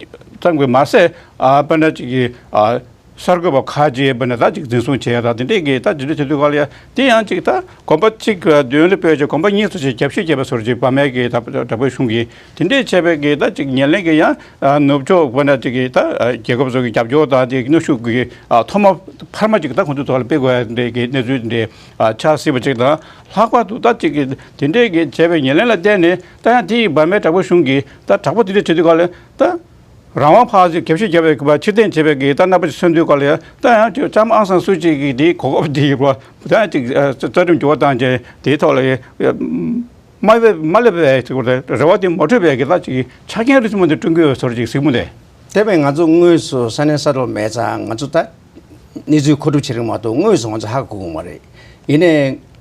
ཙམ་གི་མ་ཟད་ཨ་དཔེར་ན་ཅིག་གི་ཨ་གསར་འགོད་པ་ཁག་ཅིག་དཔེར་ན་ད་ཅིག་འཛིན་བཟུང་བྱས་ཡ་ད་དེ་འདྲས་ཀྱི་ད་དེ་འདྲས་བྱེད་དུས་སྐབས་ལ་ཡ་དེ་ཡང་ཅིག་ད་གོམ་པ་གཅིག་མདུན་ལ་སྤོས་བྱས་གོམ་པ་གཉིས་ཙམ་ཞིག་རྒྱབ་བཤིག་བྱས་པ་བཟོ་འདྲ་ཅིག་བར་མའི་གི་ད་དྲག་པོའི་གཞུང་གིས་དེ་འདྲས་བྱས་པའི་གི་ད་ཅིག་ཉེར་ལེན་གྱི་ཡང་ཨ་ནུབ་ཕྱོགས་དཔེར་ན་ཅིག་གི་ད་ཨ་རྒྱལ་ཁབ་ཚོ་གི་རྒྱབ་སྐྱོར་དང་དེ་གནོན་ཤུགས་ཀྱི་ཨ་ཐོག་མ་འཕར་མ་ཅིག་ད་ཁོང་ཚོའི་ཐོག་ལ་སྤེལ་དགོས་ཡ་འདྲས་ཀྱི་གནས་ཚུལ་འདྲས་ཨ་ཆགས་སྲིད་པ་ཅིག་དང་། ལྷག་པར་དུ་ད་ཅིག་གི་དེ་འདྲས་ཀྱི་བྱས་པའི་ཉེར་ལེན་ལ་བརྟེན་ནས་ད་ཡང་དེ་ཡི་འབར་མའི་དྲག་པོ་གཞུང་གིས་ད་དྲག་པོ་དེ་འདྲས་བྱེད་དུས་སྐབས་ལ་ད་རང་དབང་ཕར་ཅིག་རྒྱབ་བཤིག་བརྒྱབ་པའི་ཕྱིར་འཐེན་བྱེད་པའི་གི་ད་རྣམ་པ་ཅིག་མཚོན་དུས་སྐབས་ལ་ཡང་ད་ཡང་ཅིག་ལྕམ་ཨང་སང་སུ་ཅི་གི་དེའི་གོ་སྐབས་དེ་ཡི་བར་ད་ཡང་ཅིག་རྩ་ཁྲིམས་འགྱུར་བ་བཏང་རྗེས་དེའི་ཐོག་ལ་མ་སླེབས་མ་སླེབས་པའི་ཅིག་རེ་བ་དེ་མ་འགྲུབ་པའི་གི་ད་ཅིག་ཆ་རྐྱེན་རིམ་པ་དེ་བསྐྲུན་གྱི་ཡོད་ཟེར་ཅིག་གཟིགས་མོ་དེ། དེ་བས་ང་ཚོ་དངོས་སུ་ས་གནས་ས་ཐོག་མེད་ཙང་ང་ཚོ་ད་གནས་ཚུལ་མཁོ་སྒྲུབ་བྱེད་རིང་མ་གཏོགས་དངོས་སུ་ང་ཚོ་ཧ་གོ་གི་མ་རེད། ཡིན་ནའི་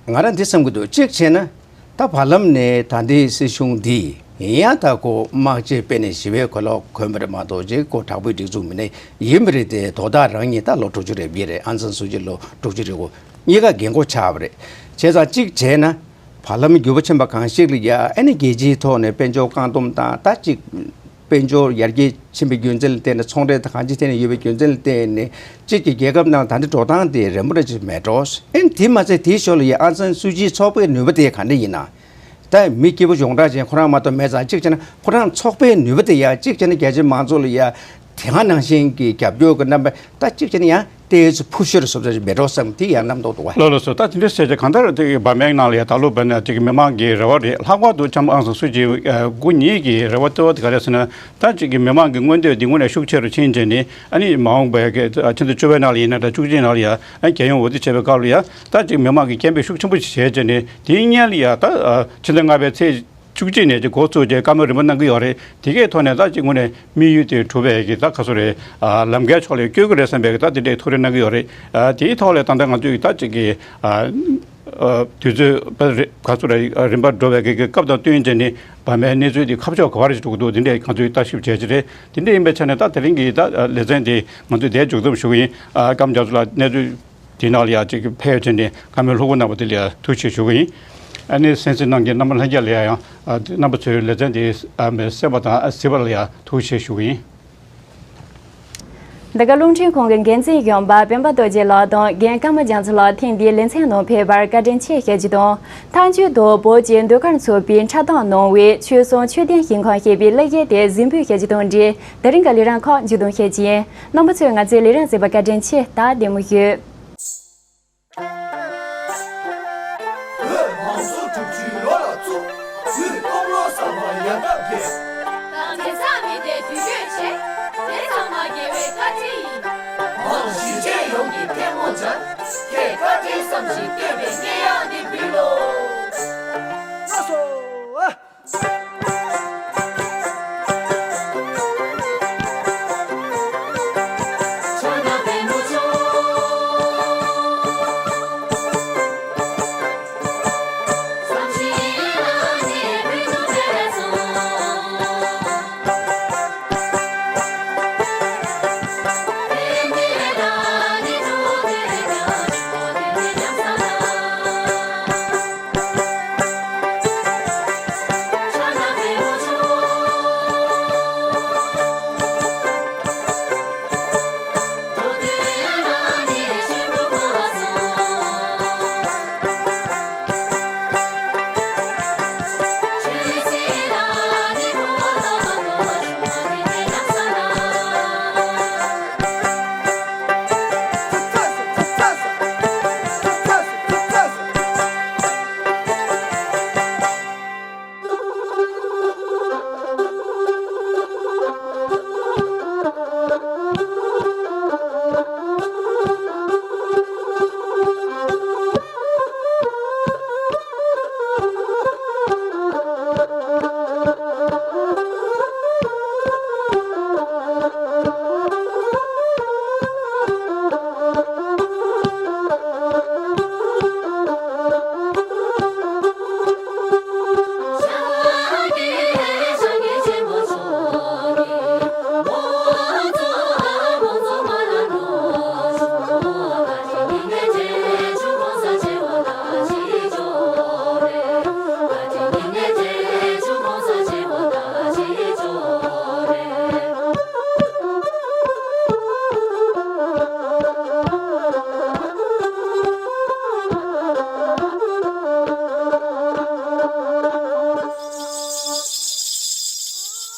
ང་རང་འདི་བསམ་གྱི་འདུག་གཅིག་བྱས་ན་ད་བར་ལམ་ནས་ད་ལྟའི་སྲིད་གཞུང་འདི་ཡིན་ཡང་ད་ཁོ་དམག་ཆས་སྤེལ་ནས་ཞི་བའི་གོ་ལ་གོན་པ་རེད་མ་གཏོགས་ཅིག་ཁོ་དྲག་པོའི་སྒྲིག་འཛུགས་མི་སྣ་ཡིན་པ་རེད་དེ། དོ་བདག་རང་ཉིད་ད་ལོ་དྲུག་ཅུ་རེ་བརྒྱད་རེད། ཨང་སང་སུ་ཅི་ལོ་དྲུག་ཅུ་རེ་དགུ་གཉིས་ཀ་རྒན་གོག་ཆགས་པ་རེད། བྱས་ཙང་གཅིག་བྱས་ན་བར་ལམ་འགྱུར་བ་ཕྱིན་པ་གང་ཞིག་ལ་ཡ་ཨ་ནི་རྒྱལ་སྤྱིའི་ཐོག་ནས་དཔལ་འབྱོར་བཀག་སྡོམ་དང་ད་ཅིག་དཔལ་འབྱོར་ཡར་རྒྱས་ཕྱིན་པའི་རྒྱུ་མཚན་ལ་བརྟེན་ནས་ཚོང་འབྲེལ་དང་གང་ཅིའི་ཐད་ནས་ཡོད་པའི་རྒྱུ་མཚན་ལ་བརྟེན་ནས་གཅིག་གི་རྒྱལ་ཁབ་ནང་ད་ལྟའི་འགྲོ་སྟངས་དེ་རན་པོ་འདྲ་ཅིག་མེད་འགྲོ། ཨེ་དེ་མ་ཚད་དེའི་ཞོར་ལ་ཡ་ཨང་སང་སུ་ཅིའི་ཚོགས་པའི་ནུས་པ་དེ་ག་འདྲ་ཡིན་ན། ད་མི་སྐྱིད་པོ་ཡོངས་གྲགས་ཅན་ཁོ་རང་མ་གཏོགས་མེད་ཙང་གཅིག་བྱས་ན་ཁོ་རང་ཚོགས་པའི་ནུས་པ་དེ་ཡ་གཅིག་བྱས་ན་རྒྱ་ཆེ་མང་ཚོགས་ལ་ཡ་དེ་སྔ་ནང་བཞིན་གྱི་རྒྱབ་སྐྱོར་གྱི་རྣམ་པ་ད་གཅིག་བྱས་ན་ཡང་ཏོག་ཙམ་ཕུ་ཤོར་བཟོ་ས་ཅིག་མེད་འགྲོ་བསམ་དེ་ཡང་རྣམ་རྟོག་འདུག་བ། ལགས་ལགས་སོ། ད་དེ་འདྲ་བྱས་ཙང་གང་ལྟར་དེ་འབར་མའི་ནང་ལ་ཡ་ད་ལོ་བར་ན་ཅིག་མི་མང་གི་རེ་བ་རེད། ལྷག་པར་དུ་ལྕམ་ཨང་སང་སུ་ཅི་སྐུ་ཉིད་ཀྱི་རེ་བ་གཙོ་བོ་དེ་ག་རེ་ཟེར་ན། ད་ཅིག་གི་མི་མང་གི་མངོན་འདོད་འདི་དངོས་གནས་ཤུགས་ཆེ་རུ་ཕྱིན་རྗེས་ནས་ཨ་ནི་མ་འོངས་པའི་གི་ཕྱི་ཟླ་བཅུ་པའི་ནང་ལ་ཡིན་ན་འདྲ་བཅུ་གཅིག་ནང་ལ་ཡ་ཨ་རྒྱལ་ཡོངས་འོས་བསྡུ་བྱས་པའི་སྐབས་ལ་ཡ་ད་ཅིག་མི་མང་གི་སྐད་འབོད་ཤུགས་ཆེན་པོ་ཞིག་བྱས་རྗེས་ནས་དེའི་སྔོན་ལ་ཡ་ད་ཕྱི་ཟླ་ལྔ་པའི་ཚེས་བཅུ་གཅིག་ནས་ཅིག་འགོ་བཙུགས་རྗེས་བཀའ་མོལ་རིམ་པ་གནང་གི་ཡོད་རེད། དེ་གའི་ཐོག་ནས་ད་ཅིག་དངོས་གནས་དམིགས་ཡུལ་དེ་གྲུབ་པའི་གི་ད་ག་ཚོད་རེད། ལམ་ཁའི་ཕྱོགས་ལ་བསྐྱོད་ཀྱི་རེད་བསམ་པའི་གི་ད་དེ་འདྲའི་ཐུགས་རེ་གནང་གི་ཡོད་རེད། དེའི་ཐོག་ལ་ད་ལྟ་ང་ཚོས་ད་ཅིག་གི་དུས་ཚོད་ག་ཚོད་རེད། རིམ་པ་འགྲོ་བའི་གི་གི་སྐབས་དང་བསྟུན་བྱས་ནས་བར་མའི་གནས་ཚུལ་དེ་ཁ་ཕྱོགས་ག་བར་ཞིག་འགྲོ་གི་འདུག་དེ་འདྲའི་ང་ཚོས་ལྟ་ཞིབ་བྱས་ཀྱི་རེད། དེ་འདྲ་ཡིན་པའི་ཆ་ནས་ད་དེ་རིང་གི་ད་ལེ་ཚན་དེ་ང་ཚོས་འདིར་མཇུག་བསྡོམས་ཞུ་གི་ཡིན། ཨ་སྐར་མ་རྒྱ་མཚོ་ལགས་གནས་ཚུལ་དེའི་ནང་ལ་ཡ་ཅིག་ཕེབས་བྱས་ནས་བཀའ་མོལ་ལྷུག་པོ་གནང་བ་དེ་ལ་ཡ་ཐུགས་རྗེ་ཆེ་ཞུ་གི་ཡིན། ཨ་ནི་གསན་གཟིགས་གནང་མཁན་རྣམ་པ་ལྷན་རྒྱས་ལ་ཡ་ཡང་ཨ་རྣམ་པ་ཚོས་ལེ་ཚན་དེ་ཨ་མ་གསན་པ་དང་ཨ་གཟིགས་པ་ལ་ཡ་ཐུགས་རྗེ་ཆེ་ཞུ་གི་ཡིན། འདི་ག་རླུང་འཕྲིན་ཁང་གི་འགན་འཛིན་གཞོན་པ་སྤེན་པ་རྡོ་རྗེ་ལགས་དང་རྒན་ཀརྨ་རྒྱ་མཚོ་ལགས་ཐེངས་འདིའི་ལེ་ཚན་ནང་ཕེབས་པར་བཀའ་དྲིན་ཆེ་ཞུ་རྒྱུ་དང་། ཐག་གཅོད་དང་བོད་ཀྱི་ཟློས་གར་ཚོགས་པས་འཁྲབ་སྟོན་གནང་བའི་ཆོས་གསུམ་ཆོས་ལྡན་ཞིང་ཁམས་ཞེས་པའི་གླུ་གཞས་དེ་གཟིགས་འབུལ་ཞུ་རྒྱུ་དང་འབྲེལ་དེ་རིང་གི་ལས་རིམ་ཁག་མཇུག་བསྡོམས་ཞུ་རྒྱུ་ཡིན། རྣམ་པ་ཚོས་ང་ཚོའི་ལས་རིམ་གཟིགས་པར་བཀའ་དྲིན་ཆེ། ད་བདེ་མོ་བྱོས། བོད་མང་གཙོ་དྲུག་ཅུའི་ལོ་ལ་བཙུགས། དུས་སྟོང་ལོ་གསར་པ་ཡར་ལྟ་བརྒྱད། དང་དེང་སང་མི་སྡེ་དུས་ཆེན་བྱེད། དེ་ཚང་མ་དགེ་བའི་བཀའ་དྲིན་ཡིན། གང་ཞིག་ཅན་ཡོངས་ཀྱིས་ཐལ་མོ་སྦྱར། ཁྱེད་བཀའ་དྲིན་བསམ་ཞིང་བསྟོད་པའི་སྙན།